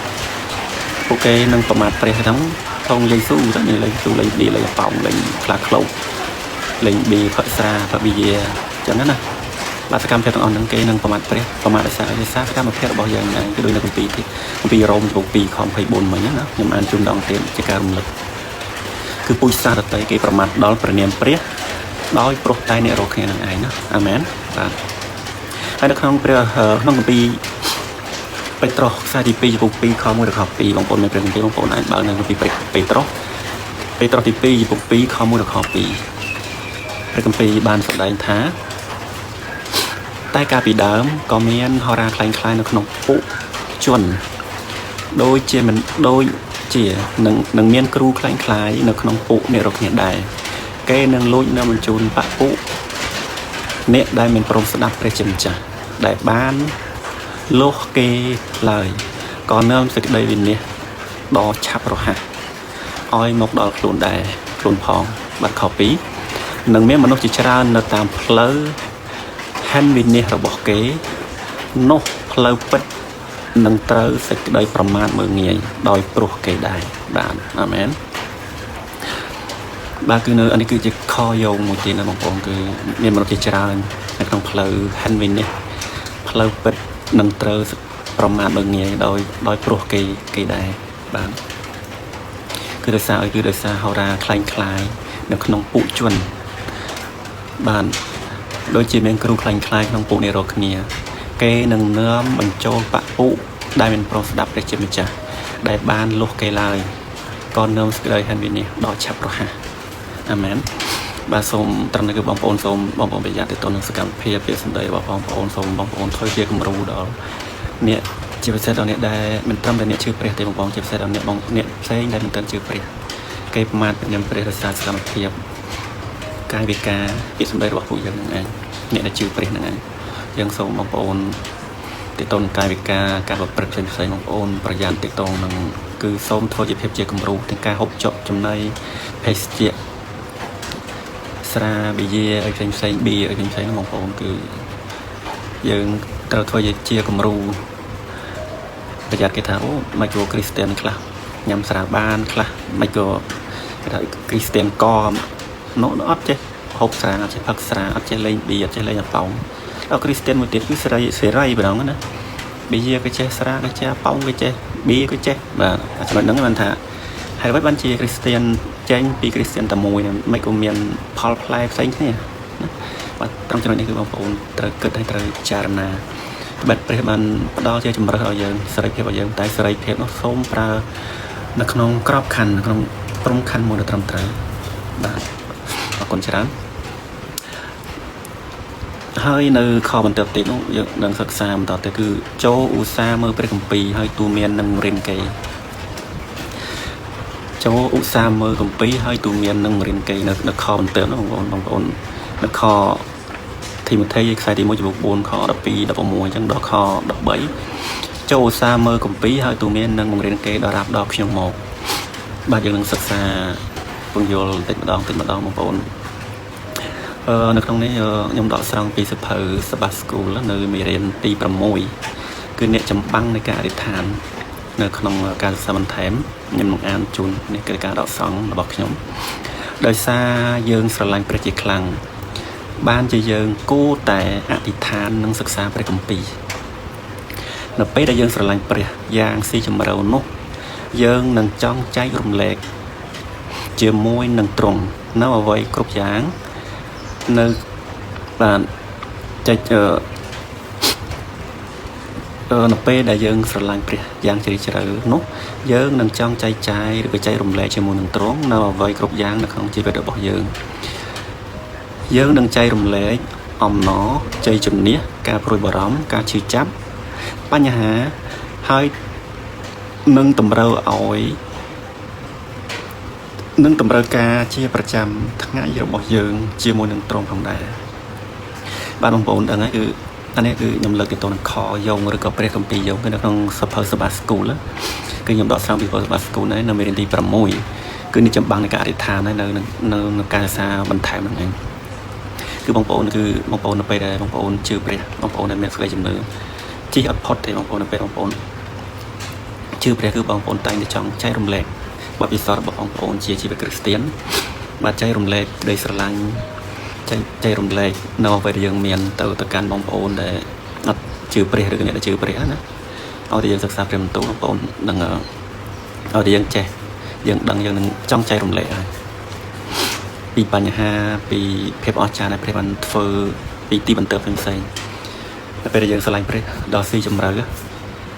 ពួកគេនឹងប្រមាថព្រះហ្នឹងថងយេស៊ូទៅលេងស៊ូលេងប៊ីលេងប៉ោងលេងខ្លាឃ្លោកលេងប៊ីផឹកស្រាផឹកប៊ីយាអញ្ចឹងណាបាទសកម្មភាពទាំងអស់ហ្នឹងគេនឹងប្រមាថព្រះប្រមាថដោយសារដោយសារសកម្មភាពរបស់យើងហ្នឹងគឺដូចនៅគម្ពីរគម្ពីររ៉ូមចំពុក2ខ24មិញណាខ្ញុំអានជូនដងទៀតជាការរំលឹកគឺពូជសាសន៍ដតីគេប្រមាថដល់ព្រះនាមព្រះដោយប្រុសតែអ្នករកគ្នានឹងឯងណាអាមែនបាទហើយនៅក្នុងព្រះក្នុងគម្ពីរពេត្រុសខ្សែទី2ចំពុក2ខ1ដល់ខ2បងប្អូនមានព្រះគម្ពីរបងប្អូនអាចបើកនៅគម្ពីរពេត្រុសពេត្រុសទី2ចំពុក2ខ1ដល់ខ2ព្រះគម្ពីរបានសម្ដែងថាតែកាលពីដើមក៏មានហោរាคล้ายៗនៅក្នុងពួកជនដូចជាមិនដូចជានឹងមានគ្រូคล้ายៗនៅក្នុងពួកអ្នករកគ្នាដែរគេនឹងលួចនៅបញ្ជូនបពុអ្នកដែលមិនព្រមស្ដាប់ព្រះជាម្ចាស់ដែលបានលោះគេឡើយក៏នាំសេចក្តីវិនិច្ឆ័យដ៏ឆាប់រហ័សឲ្យមកដល់ខ្លួនដែរខ្លួនផងបាទខ2នឹងមានមនុស្សជាច្រើននៅតាមផ្លូវហាន់វិនិច្ឆ័យរបស់គេនោះផ្លូវពិតនឹងត្រូវសេចក្តីប្រមាថមើលងាយដោយព្រោះគេដែរបាទអាមែនបាទគឺនៅអានេះគឺជាខយោងមួយទៀតណាបងប្អូនគឺមានមនុស្សជាច្រើននៅក្នុងផ្លូវហាន់វិនិច្ឆ័យផ្លូវពិតនឹងត្រូវប្រមាថមើលងាយដោយព្រោះគេដែរបាទគឺដោយសារអីគឺដោយសារហោរាคล้ายៗនៅក្នុងពួកជនបាទដូចជាមានគ្រូคล้ายៗក្នុងពួកនេះរកគ្នាគេនឹងនាំបញ្ចូលបពុដែលមិនព្រមស្ដាប់ព្រះជាម្ចាស់ដែលបានលុះគេឡើយក៏នាំសេចក្តីហានវិនិច្ឆ័យដ៏ឆាប់រហ័សអាមែនបាទសូមត្រឹមនេះគឺបងប្អូនសូមបងប្អូនប្រយ័ត្នទៅនឹងសកម្មភាពពាក្យសម្ដីរបស់បងប្អូនសូមបងប្អូនធ្វើជាគំរូដល់អ្នកជាពិសេសដល់អ្នកដែលមិនត្រឹមតែអ្នកជឿព្រះទេបងប្អូនជាពិសេសដល់អ្នកបងអ្នកផ្សេងដែលមិនទាន់ជឿព្រះគេប្រមាថព្រះនាមព្រះរក្សាសកម្មភាពកាយវិការពាក្យសម្ដីរបស់ពួកយើងនឹងឯងអ្នកដែលជឿព្រះនឹងឯងយើងសូមបងប្អូនទាក់ទងនឹងកាយវិការការប្រព្រឹត្តផ្សេងៗបងប្អូនប្រយ័ត្នទាក់ទងនឹងគឺសូមធ្វើជាភាពជាគំរូទាំងការហូបចុកចំណីភេសជ្ជៈស្រាប៊ីយាអីផ្សេងផ្សេងប៊ីអីផ្សេងផ្សេងបងប្អូនគឺយើងត្រូវធ្វើជាគំរូប្រយ័ត្នគេថាអូមិនក៏គ្រីស្ទានខ្លះញ៉ាំស្រាបានខ្លះមិនក៏គេថាគ្រីស្ទានកនោះអត់ចេះហូបស្រាអត់ចេះផឹកស្រាអត់ចេះលេងប៊ីអត់ចេះលេងអាប៉ោងដល់គ្រីស្ទានមួយទៀតគឺសេរីសេរីម្ដងណាប៊ីក៏ចេះស្រាក៏ចេះអាប៉ោងក៏ចេះប៊ីក៏ចេះបាទចំណុចហ្នឹងបានថាហើយអ្វីបានជាគ្រីស្ទានចេញពីគ្រីស្ទានតែមួយមិនក៏មានផលផ្លែផ្សេងគ្នាណាបាទត្រង់ចំណុចនេះគឺបងប្អូនត្រូវគិតហើយត្រូវពិចារណាត្បិតព្រះបានផ្ដល់ជាជំរើសឲ្យយើងសេរីភាពឲ្យយើងតែសេរីភាពនោះសូមប្រើនៅក្នុងក្របខ័ណ្ឌនៅក្នុងព្រំខណ្ឌមួយដ៏ត្រឹមត្រូវបាទអរគុណច្រើនហើយនៅខបន្ទាប់ទៀតនោះយើងនឹងសិក្សាបន្តទៅគឺចូលឧស្សាហ៍មើលព្រះគម្ពីរហើយទូមាននឹងរៀនគេចូលឧស្សាហ៍មើលគម្ពីរហើយទូមាននឹងរៀនគេនៅខបន្ទាប់នោះបងប្អូននៅខធីម៉ូថេខ្សែទី1ចំពុក4ខ12 16អញ្ចឹងដល់ខ13 ចូលឧស្សាហ៍មើលគម្ពីរហើយទូមាននឹងបង្រៀនគេដល់រាប់ដល់ខ្ញុំមកបាទយើងនឹងសិក្សាពង្យល់តិចម្ដងតិចម្ដងបងប្អូននៅក្នុងនេះខ្ញុំដកស្រង់ពីសភៅ Sabbath School នៅមេរៀនទី6គឺអ្នកចម្បាំងនៃការអធិដ្ឋាននៅក្នុងការសិក្សាបន្ថែមខ្ញុំនឹងអានជូននេះគឺការដកស្រង់របស់ខ្ញុំដោយសារយើងស្រឡាញ់ព្រះជាខ្លាំងបានជាយើងគួរតែអធិដ្ឋាននិងសិក្សាព្រះគម្ពីរនៅពេលដែលយើងស្រឡាញ់ព្រះយ៉ាងស៊ីជម្រៅនោះយើងនឹងចង់ចែករំលែកជាមួយនឹងទ្រង់នៅអ្វីគ្រប់យ៉ាងនៅបាទចែកនៅពេលដែលយើងស្រឡាញ់ព្រះយ៉ាងជ្រាលជ្រៅនោះយើងនឹងចង់ចែកចាយឬក៏ចែករំលែកជាមួយនឹងទ្រង់នៅអ្វីគ្រប់យ៉ាងនៅក្នុងជីវិតរបស់យើងយើងនឹងចែករំលែកអំណរជ័យជំនះការព្រួយបារម្ភការឈឺចាប់បញ្ហាហើយនឹងតម្រូវឲ្យនឹងតម្រូវការជាប្រចាំថ្ងៃរបស់យើងជាមួយនឹងទ្រង់ផងដែរបាទបងប្អូនដឹងហើយគឺអានេះគឺខ្ញុំលើកទៅនឹងខយោងឬក៏ព្រះគម្ពីរយោងគឺនៅក្នុងសភៅ Sabbath School គឺខ្ញុំដកស្រង់ពី Sabbath School នៅមេរៀនទី6គឺនេះចម្បាំងនៃការអធិដ្ឋាននៅនៅការសិក្សាបន្ថែមហ្នឹងឯងគឺបងប្អូនគឺបងប្អូននៅពេលដែលបងប្អូនជឿព្រះបងប្អូនដែលមានសេចក្តីជំនឿជិះអត់ផុតទេបងប្អូននៅពេលបងប្អូនជឿព្រះគឺបងប្អូនតែងតែចង់ចែករំលែកបទពិសោធន៍របស់បងប្អូនជាជីវិតគ្រីស្ទានបាទចែករំលែកក្តីស្រឡាញ់ចែករំលែកនៅអ្វីដែលយើងមានទៅកាន់បងប្អូនដែលអត់ជឿព្រះឬក៏អ្នកដែលជឿព្រះណាឲ្យតែយើងសិក្សាព្រះបន្ទូលបងប្អូននឹងឲ្យតែយើងចេះយើងដឹងយើងនឹងចង់ចែករំលែកហើយពីបញ្ហាពីភាពអស្ចារ្យដែលព្រះបានធ្វើពីទីបន្ទាល់ផ្សេងៗតែពេលដែលយើងស្រឡាញ់ព្រះដល់ស៊ីជម្រៅ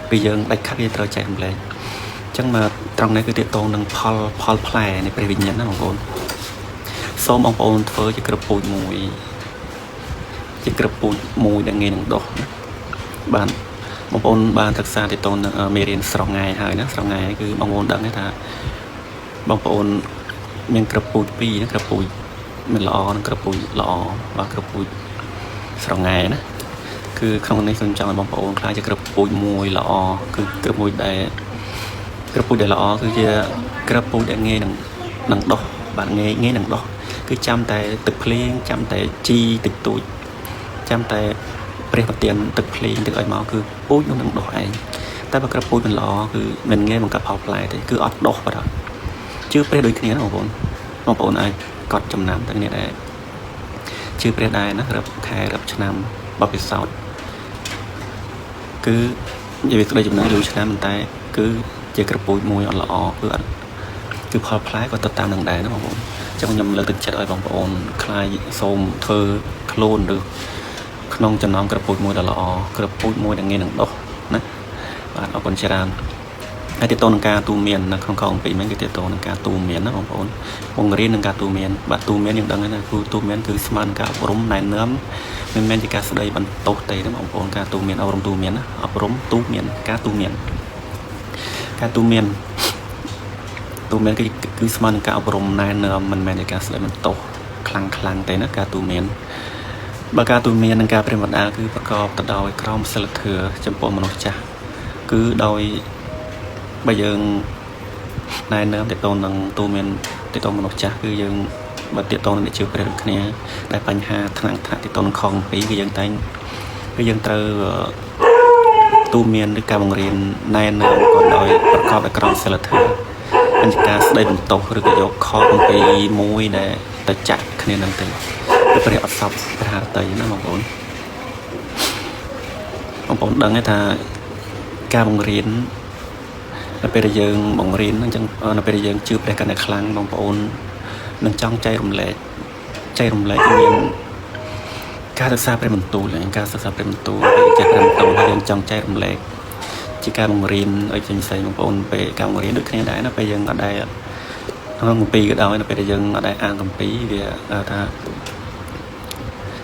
ពីយើងដាច់ខាត់យើងត្រូវចែករំលែកអញ្ចឹងមកត្រង់នេះគឺទាក់ទងនឹងផលផ្លែនៃព្រះវិញ្ញាណណាបងប្អូនសូមបងប្អូនធ្វើជាក្រពូជមួយជាក្រពូជមួយដែលងាយនឹងដុះណាបាទបងប្អូនបានសិក្សាទាក់ទងនឹងមេរៀនស្រស់ងាយហើយណាស្រស់ងាយគឺបងប្អូនដឹងថាបងប្អូនមានក្រពូជពីរណាក្រពូជមិនល្អនិងក្រពូជល្អបាទក្រពូជស្រស់ងាយណាគឺក្នុងនេះខ្ញុំចង់ឲ្យបងប្អូនខ្លាចជាក្រពូជមួយល្អគឺក្រពូជដែលល្អគឺជាក្រពូជដែលងាយនឹងដុះបាទងាយនឹងដុះគឺចាំតែទឹកភ្លៀងចាំតែជីតិចតួចចាំតែព្រះប្រទានទឹកភ្លៀងទឹកឲ្យមកគឺពូជនោះនឹងដុះឯងតែបើក្រពូជមិនល្អគឺមិនងាយបង្កើតផលផ្លែទេគឺអត់ដុះបាត់ហើយជឿព្រះដូចគ្នាណាបងប្អូនបងប្អូនអាចកត់ចំណាំទាំងនេះដែរជឿព្រះដែរណារាប់ខែរាប់ឆ្នាំបទពិសោធន៍គឺនិយាយស្ដីចំណងយូរឆ្នាំតែគឺជាក្រពូជមួយអត់ល្អគឺអត់គឺផលផ្លែក៏ទៅតាមនឹងដែរណាបងប្អូនអញ្ចឹងខ្ញុំលើកទឹកចិត្តឲ្យបងប្អូនខ្លាយសូមធ្វើខ្លួនឬក្នុងចំណោមក្រពូជមួយដ៏ល្អក្រពូជមួយដែលងាយនឹងដុះណាបាទអរគុណច្រើនហើយទាក់ទងនឹងការទូមាននៅក្នុងខអំពីមិញគឺទាក់ទងនឹងការទូមានណាបងប្អូនបង្រៀននឹងការទូមានបាទទូមានយើងដឹងហើយណាគឺទូមានគឺស្មើនឹងការអប់រំណែនាំមិនមែនជាការស្ដីបន្ទោសទេណាបងប្អូនការទូមានអប់រំទូមានណាអប់រំទូមានការទូមានការទូមានទូមានគឺស្មើនឹងការអប់រំណែនាំមិនមែនជាការស្ដីបន្ទោសខ្លាំងខ្លាំងទេណាការទូមានបើការទូមាននិងការព្រាមបណ្ដាលគឺប្រកបទៅដោយក្រមសីលធម៌ចំពោះមនុស្សចាស់គឺដោយបើយើងណែនាំទាក់ទងនឹងទូមានទាក់ទងមនុស្សចាស់គឺយើងបើទាក់ទងនឹងអ្នកជឿព្រះដូចគ្នាដែលបញ្ហាថ្នាក់ថ្នាក់ទាក់ទងនឹងខំពីគឺយើងតែងគឺយើងត្រូវទូមានឬការបង្រៀនណែនាំក៏ដោយប្រកបដោយក្រមសីលធម៌បញ្ជាការស្ដីបន្ទោសឬក៏យកខអំពីមួយដែលទៅចាក់គ្នានឹងទេគឺព្រះអត់សពព្រះハរតីណាបងប្អូនបងប្អូនដឹងទេថាការបង្រៀននៅពេលដែលយើងបង្រៀនអញ្ចឹងនៅពេលដែលយើងជឿព្រះកាន់តែខ្លាំងបងប្អូននឹងចង់ចែករំលែកចែករំលែកមានការសិក្សាព្រះបន្ទូលការសិក្សាព្រះបន្ទូលចេះព្រះបន្ទូលហើយយើងចង់ចែករំលែកជាការបង្រៀនឲ្យផ្សេងៗបងប្អូនពេលការបង្រៀនដូចគ្នាដែរណាពេលយើងអត់ដែលក្នុងគម្ពីរក៏ដោយនៅពេលដែលយើងអត់ដែលអានគម្ពីរវាថា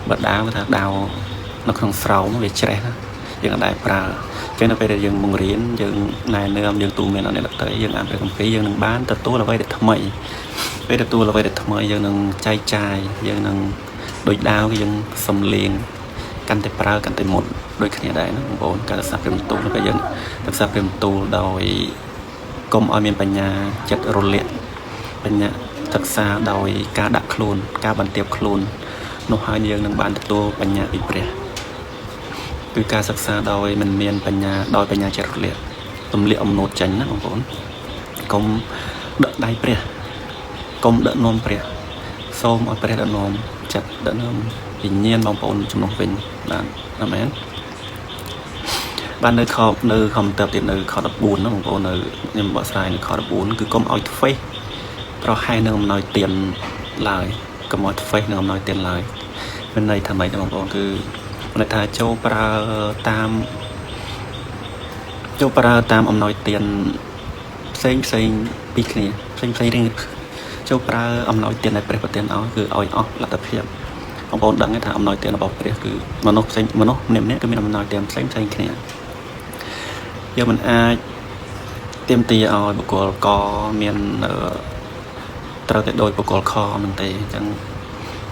បើដាវថាដាវនៅក្នុងស្រោមវាច្រេះណាយើងអត់ដែលប្រើអញ្ចឹងនៅពេលដែលយើងបង្រៀនយើងណែនាំយើងទូមានអ្នកដទៃយើងអានព្រះគម្ពីរយើងនឹងបានទទួលអ្វីដែលថ្មីពេលទទួលអ្វីដែលថ្មីយើងនឹងចែកចាយយើងនឹងដូចដាវយើងសំលៀងកាន់តែប្រើកាន់តែមុត ដូចគ្នាដែរណាបងប្អូនការសិក្សាព្រះបន្ទូលក៏យើងសិក្សាព្រះបន្ទូលដោយកុំឲ្យមានបញ្ញាចិត្តរលាកបញ្ញាសិក្សាដោយការដាក់ខ្លួនការបន្ទាបខ្លួននោះហើយយើងនឹងបានទទួលបញ្ញាពីព្រះគឺការសិក្សាដោយមិនមានបញ្ញាដោយបញ្ញាចិត្តរលាកទម្លាក់អំណួតចេញណាបងប្អូនកុំដឹកដៃព្រះកុំដឹកនាំព្រះសូមឲ្យព្រះដឹកនាំចិត្តដឹកនាំវិញ្ញាណបងប្អូនជំនួសវិញបាទអាមែនបាទនៅខនៅខំតទៀតនៅខ14ណាបងប្អូននៅខ្ញុំបកស្រាយនៅខ14គឺកុំឲ្យធ្វេសប្រហែលនឹងអំណោយទានឡើយកុំឲ្យធ្វេសនឹងអំណោយទានឡើយមានន័យថាម៉េចបងប្អូនគឺន័យថាចូលប្រើតាមចូលប្រើតាមអំណោយទានផ្សេងផ្សេងពីគ្នាផ្សេងផ្សេងរៀងចូលប្រើអំណោយទានដែលព្រះប្រទានឲ្យគឺឲ្យអស់លទ្ធភាពបងប្អូនដឹងថាអំណោយទានរបស់ព្រះគឺមនុស្សផ្សេងមនុស្សម្នាក់ៗគឺមានអំណោយទានផ្សេងផ្សេងគ្នាយើងមិនអាចទាមទារឲ្យបុគ្គលកមានត្រូវតែដោយបុគ្គលខមិនទេអញ្ចឹង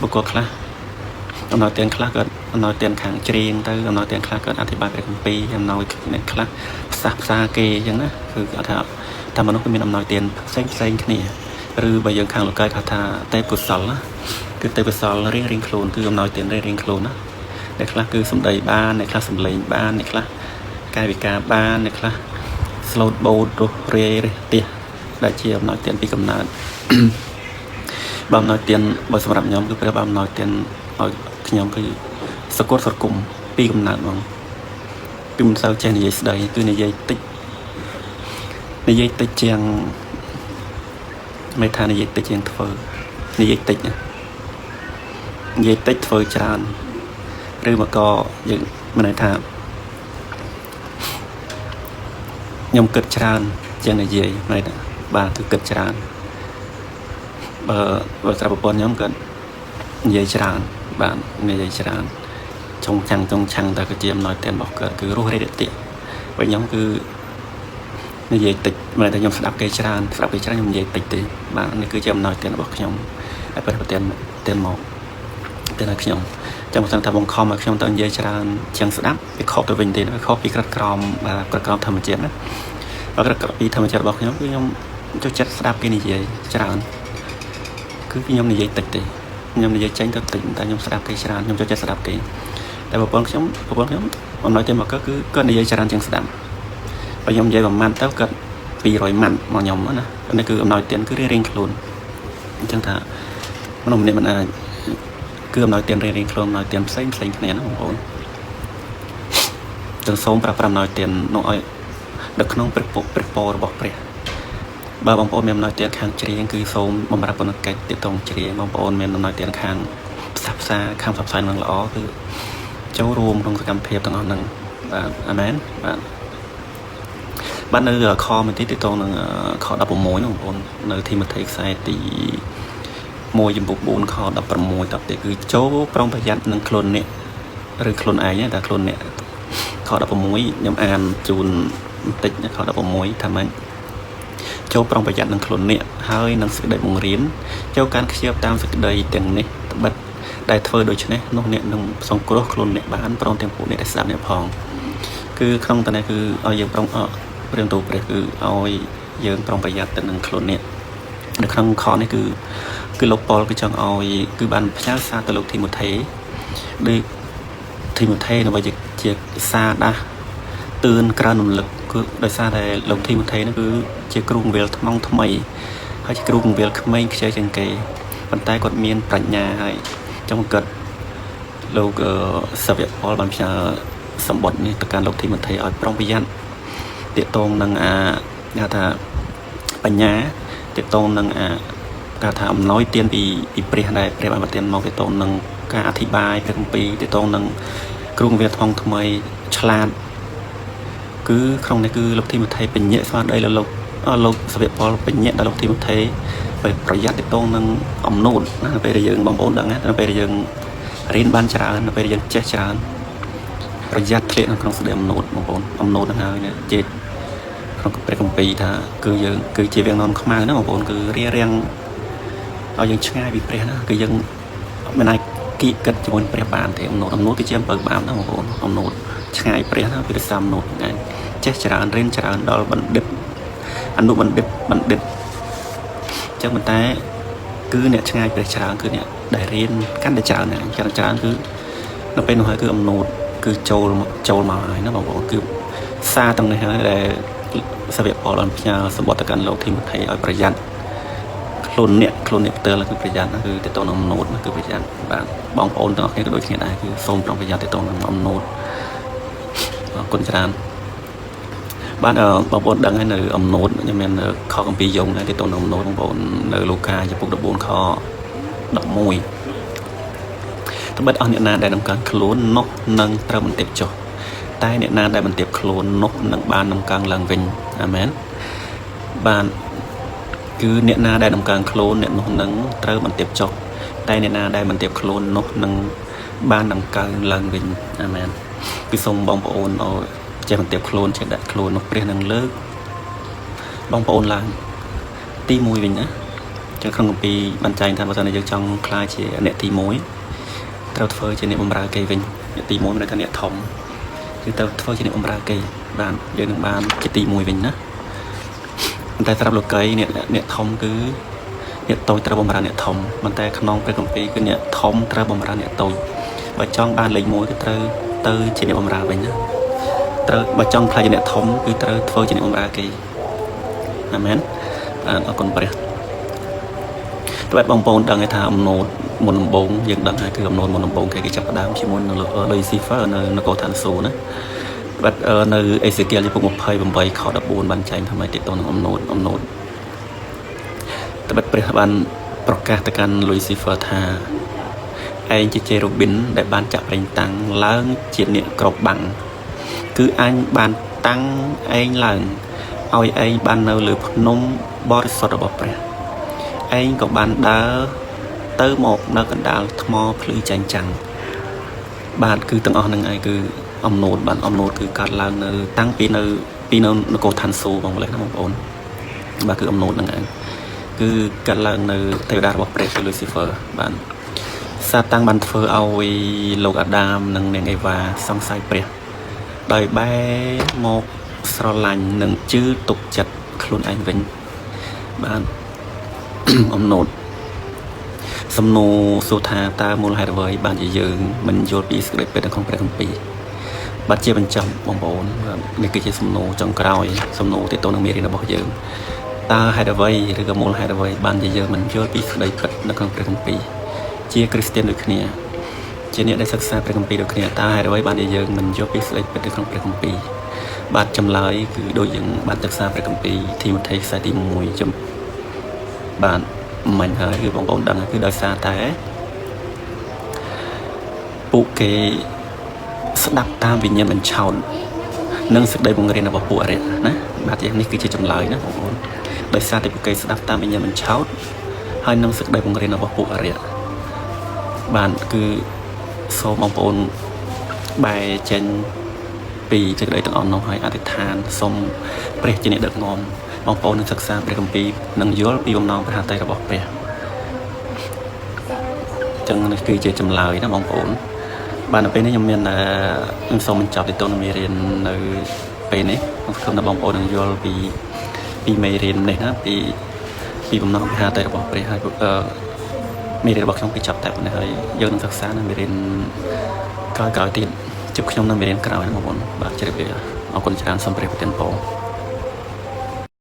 បុគ្គលខ្លះអំណោយទានខ្លះគាត់អំណោយទានខាងច្រៀងទៅអំណោយទានខ្លះគាត់អធិប្បាយព្រះគម្ពីរអំណោយខ្លះផ្សះផ្សាគេអញ្ចឹងណាគឺគាត់ថាមនុស្សគឺមានអំណោយទានផ្សេងផ្សេងគ្នាឬបើយើងខាងលោកកាយថាទេពកុសលណាគឺទេពកុសលរៀងរៀងខ្លួនគឺអំណោយទានរៀងរៀងខ្លួនណាអ្នកខ្លះគឺសម្ដីបានអ្នកខ្លះសម្លេងបានអ្នកខ្លះកាយវិការបានអ្នកខ្លះ slot boat រស់រាយរះទះដែលជាអំណោយទានពីកំណើតបើអំណោយទានបើសម្រាប់ខ្ញុំគឺព្រះបានអំណោយទានឲ្យខ្ញុំគឺសកត់សរគុំពីកំណើតហ្មងគឺមិនសូវចេះនិយាយស្ដីគឺនិយាយតិចនិយាយតិចជាងមិនថានិយាយតិចជាងធ្វើនិយាយតិចណានិយាយតិចធ្វើច្រើនឬមកក៏យើងមិនន័យថាខ្ញុំគិតច្រើនជាងនិយាយមិនថាបាទគឺគិតច្រើនបើស្រាប់ប្រពន្ធខ្ញុំគាត់និយាយច្រើនបាទនិយាយច្រើនចុងចាំងចុងឆាំងតែគឺជាអំណោយទានរបស់គាត់គឺរស់រាយតិចបើខ្ញុំគឺនិយាយតិចមិនតែខ្ញុំស្ដាប់គេច្រើនស្ដាប់គេច្រើនខ្ញុំនិយាយតិចទេបាទនេះគឺជាអំណោយទានរបស់ខ្ញុំហើយព្រះប្រទានទានមកទានឲ្យខ្ញុំចាំមិនថាបង្ខំឲ្យខ្ញុំទៅនិយាយច្រើនជាងស្ដាប់វាខុសទៅវិញទេវាខុសពីក្រិតក្រមបាទក្រិតក្រមធម្មជាតិណាបើក្រិតក្រមពីធម្មជាតិរបស់ខ្ញុំគឺខ្ញុំចូលចិត្តស្ដាប់គេនិយាយច្រើនគឺខ្ញុំនិយាយតិចទេខ្ញុំនិយាយចេញទៅតិចតែខ្ញុំស្ដាប់គេច្រើនខ្ញុំចូលចិត្តស្ដាប់គេតែប្រពន្ធខ្ញុំអំណោយទានមកគឺគាត់និយាយច្រើនជាងស្ដាប់បើខ្ញុំនិយាយប្រហែលទៅគាត់200ម៉ាត់មកខ្ញុំណានេះគឺអំណោយទានគឺរៀងៗខ្លួនអញ្ចឹងថាមនុស្សម្នាក់មិនអាចគឺអំណោយទានរៀងៗខ្លួនអំណោយទានផ្សេងផ្សេងគ្នាណាបងប្អូនទាំងសូមប្រាស្រ័យអំណោយទាននោះឲ្យនៅក្នុងព្រះពុព្រះពររបស់ព្រះបើបងប្អូនមានអំណោយទានខាងច្រៀងគឺសូមបំរើបុណ្យកិច្ចទាក់ទងច្រៀងបងប្អូនមានអំណោយទានខាងផ្សះផ្សាខាងផ្សព្វផ្សាយនឹងល្អគឺចូលរួមក្នុងសកម្មភាពទាំងអស់ហ្នឹងបាទអាមែនបាទបាទនៅខមួយទៀតទាក់ទងនឹងខ16នោះបងប្អូននៅធីម៉ូថេខ្សែទី1ចំពុក4ខ16តទៅគឺចូលប្រុងប្រយ័ត្ននឹងខ្លួនអ្នកឬខ្លួនឯងតែខ្លួនអ្នកខ16ខ្ញុំអានជូនបន្តិចខ16ថាម៉េចចូលប្រុងប្រយ័ត្ននឹងខ្លួនអ្នកហើយនឹងសេចក្តីបង្រៀនចូលកាន់ខ្ជាប់តាមសេចក្តីទាំងនេះត្បិតដែលធ្វើដូច្នេះនោះអ្នកនឹងសង្គ្រោះខ្លួនអ្នកបានព្រមទាំងពួកអ្នកដែលស្ដាប់អ្នកផងគឺក្នុងតនេះគឺឲ្យយើងប្រុងព្រះទូព្រះគឺឲ្យយើងប្រុងប្រយ័ត្នទៅនឹងខ្លួនអ្នកនៅក្នុងខនេះគឺលោកប៉ុលគឺចង់ឲ្យគឺបានផ្ញើសារទៅលោកធីម៉ូថេដូចធីម៉ូថេដើម្បីជាសារដាស់ទឿនក្រើនរំលឹកគឺដោយសារតែលោកធីម៉ូថេនោះគឺជាគ្រូកង្វៀលថ្មថ្មីហើយជាគ្រូកង្វៀលក្មេងខ្ចីជាងគេប៉ុន្តែគាត់មានប្រាជ្ញាហើយចង់គាត់លោកសាវកប៉ុលបានផ្ញើសម្បត្តិនេះទៅកាន់លោកធីម៉ូថេឲ្យប្រុងប្រយ័ត្នទាក់ទងនឹងអាគេថាបញ្ញាទាក់ទងនឹងអាគេថាអំណោយទានពីព្រះដែលព្រះបានប្រទានមកទាក់ទងនឹងការអធិប្បាយព្រះគម្ពីរទាក់ទងនឹងគ្រូកង្វៀលថ្មីឆ្លាតគឺក្នុងនេះគឺលោកធីម៉ូថេបញ្ញាស្មារតីលោកសាវកប៉ុលបញ្ញាដល់លោកធីម៉ូថេប្រយ័ត្នទាក់ទងនឹងអំណួតណាពេលដែលយើងបងប្អូនដឹងណាពេលដែលយើងរៀនបានច្រើនពេលដែលយើងចេះច្រើនប្រយ័ត្នធ្លាក់នៅក្នុងសេចក្តីអំណួតបងប្អូនអំណួតហ្នឹងហើយជាក្នុងព្រះគម្ពីរថាគឺយើងគឺជាវាងនំខ្មៅណាបងប្អូនគឺរារាំងឲ្យយើងឆ្ងាយពីព្រះណាគឺយើងមិនអាចគៀកគិតជាមួយព្រះបានទេអំណួតគឺជាអំពើបាបណាបងប្អូនអំណួត ឆ្ងាយព្រះណាគឺដោយសារអំនួតហ្នឹងឯងចេះច្រើនរៀនច្រើនដល់បណ្ឌិតអនុបណ្ឌិតបណ្ឌិតអញ្ចឹងប៉ុន្តែគឺអ្នកឆ្ងាយព្រះច្រើនគឺអ្នកដែលរៀនកាន់តែច្រើនហ្នឹងកាន់តែច្រើនគឺនៅពេលនោះហើយគឺអំនួតគឺចូលមកហើយណាបងប្អូនគឺសារទាំងនេះហើយដែលសាវកប៉ូលបានផ្ញើសម្បត្តិទៅកាន់លោកធីម៉ូថេឲ្យប្រយ័ត្នខ្លួនអ្នកផ្ទាល់គឺប្រយ័ត្នណាគឺទៅនឹងអំនួតគឺប្រយ័ត្នបាទបងប្អូនទាំងអស់គ្នាក៏ដូចគ្នាដែរគឺសូមប្រុងប្រយ័ត្នទៅនឹងអំនួតអរគុណច្រើនបាទបងប្អូនដឹងហើយនៅអំនួតខ្ញុំមានខគម្ពីរយងដែរទៅនឹងអំនួតបងប្អូននៅលូកាចំពុក14ខ11ត្បិតអស់អ្នកណាដែលដំកើងខ្លួននោះនឹងត្រូវបន្ទាបចុះតែអ្នកណាដែលបន្ទាបខ្លួននោះនឹងបានដំកើងឡើងវិញអាមែនបាទគឺអ្នកណាដែលដំកើងខ្លួនអ្នកនោះនឹងត្រូវបន្ទាបចុះតែអ្នកណាដែលបន្ទាបខ្លួននោះនឹងបានដំកើងឡើងវិញអាមែនគឺសូមបងប្អូនឲ្យចេះបន្ទាបខ្លួនចេះដាក់ខ្លួននោះព្រះនឹងលើកបងប្អូនឡើងទី1វិញណាចឹងក្នុងគម្ពីរបានចែងថាបើសិនជាយើងចង់ក្លាយជាអ្នកទី1ត្រូវធ្វើជាអ្នកបម្រើគេវិញអ្នកទី1មានន័យថាអ្នកធំគឺត្រូវធ្វើជាអ្នកបម្រើគេបាទយើងនឹងបានជាទី1វិញណាប៉ុន្តែសម្រាប់លោកីអ្នកធំគឺអ្នកតូចត្រូវបម្រើអ្នកធំប៉ុន្តែក្នុងព្រះគម្ពីរគឺអ្នកធំត្រូវបម្រើអ្នកតូចបើចង់បានលេខ1គឺត្រូវទៅជាអ្នកបម្រើវិញណាត្រូវបើចង់ក្លាយជាអ្នកធំគឺត្រូវធ្វើជាអ្នកបម្រើគេអាមែនបាទអរគុណព្រះត្បិតបងប្អូនដឹងថាអំណូតមុនដំបូងយើងដឹងហើយគឺអំណូតមុនដំបូងគេចាប់ផ្ដើមជាមួយនឹង Lucifer នៅនគរឋានសួគ៌ណាបាទនៅអេសេគៀលចំពុក28ខ14បានចែងថាម៉េចទាក់ទងនឹងអំណូតត្បិតព្រះបានប្រកាសទៅកាន់ Lucifer ថាឯងជាជេរូប៊ីនដែលបានចាក់ប្រេងតាំងឡើងជាអ្នកក្របបាំងគឺអញបានតាំងឯងឡើងឲ្យឯងបាននៅលើភ្នំបរិសុទ្ធរបស់ព្រះឯងក៏បានដើរទៅមកនៅកណ្ដាលថ្មភ្លឺចែងចាំងបាទគឺទាំងអស់ហ្នឹងឯងគឺអំណូតបាទអំណូតគឺកាត់ឡើងនៅតាំងពីនៅនគរឋានសួគ៌បងប្អូនណាបងប្អូនបាទគឺអំណូតហ្នឹងឯងគឺកាត់ឡើងនៅទេវតារបស់ព្រះគឺ Lucifer បាទសាតាំងបានធ្វើឲ្យលោកអាដាមនិងនាងអេវ៉ាសង្ស័យព្រះដោយបែរមកស្រឡាញ់និងជឿទុកចិត្តខ្លួនឯងវិញបាទអំណូតសំណួរសួរថាតើមូលហេតុអ្វីបានជាយើងមិនយល់ពីសេចក្តីពិតនៅក្នុងព្រះគម្ពីរបាទជាបញ្ចប់បងប្អូននេះគឺជាសំណួរចុងក្រោយសំណួរទាក់ទងនឹងមេរៀនរបស់យើងតើហេតុអ្វីឬក៏មូលហេតុអ្វីបានជាយើងមិនយល់ពីសេចក្តីពិតនៅក្នុងព្រះគម្ពីរជាគ្រីស្ទានដូចគ្នាជាអ្នកដែលសិក្សាព្រះគម្ពីរដូចគ្នាតើហេតុអ្វីបានជាយើងមិនយល់ពីសេចក្តីពិតនៅក្នុងព្រះគម្ពីរបាទចម្លើយគឺដូចយើងបានសិក្សាព្រះគម្ពីរធីម៉ូថេខ្សែទី1ចំបាទមិញហើយគឺបងប្អូនដឹងគឺដោយសារតែពួកគេស្ដាប់តាមវិញ្ញាណបញ្ឆោតនិងសេចក្តីបង្រៀនរបស់ពួកអរិយណាបាទយ៉ាងនេះគឺជាចម្លើយណាបងប្អូនដោយសារតែពួកគេស្ដាប់តាមវិញ្ញាណបញ្ឆោតហើយនិងសេចក្តីបង្រៀនរបស់ពួកអរិយបាទគឺសូមបងប្អូនបែរចេញពីសេចក្តីទាំងអស់នោះហើយអធិដ្ឋានសូមព្រះជាអ្នកដឹកនាំបងប្អូននឹងសិក្សាព្រះគម្ពីរនិងយល់ពីបំណងព្រះហឫទ័យរបស់ព្រះចឹងនេះគឺជាចម្លើយណាបងប្អូនបាទនៅពេលនេះខ្ញុំមានខ្ញុំសូមបញ្ចប់ទីទៅនឹងមេរៀននៅពេលនេះខ្ញុំសង្ឃឹមថាបងប្អូននឹងយល់ពីមេរៀននេះណាពីបំណងព្រះហឫទ័យរបស់ព្រះហើយមេរៀនរបស់ខ្ញុំគឺចប់តែប៉ុណ្ណេះហើយយើងនឹងសិក្សានៅមេរៀនក្រោយៗទៀតជួបខ្ញុំនៅមេរៀនក្រោយណាបងប្អូនបាទជម្រាបលាអរគុណច្រើនសូមព្រះប្រទានពរ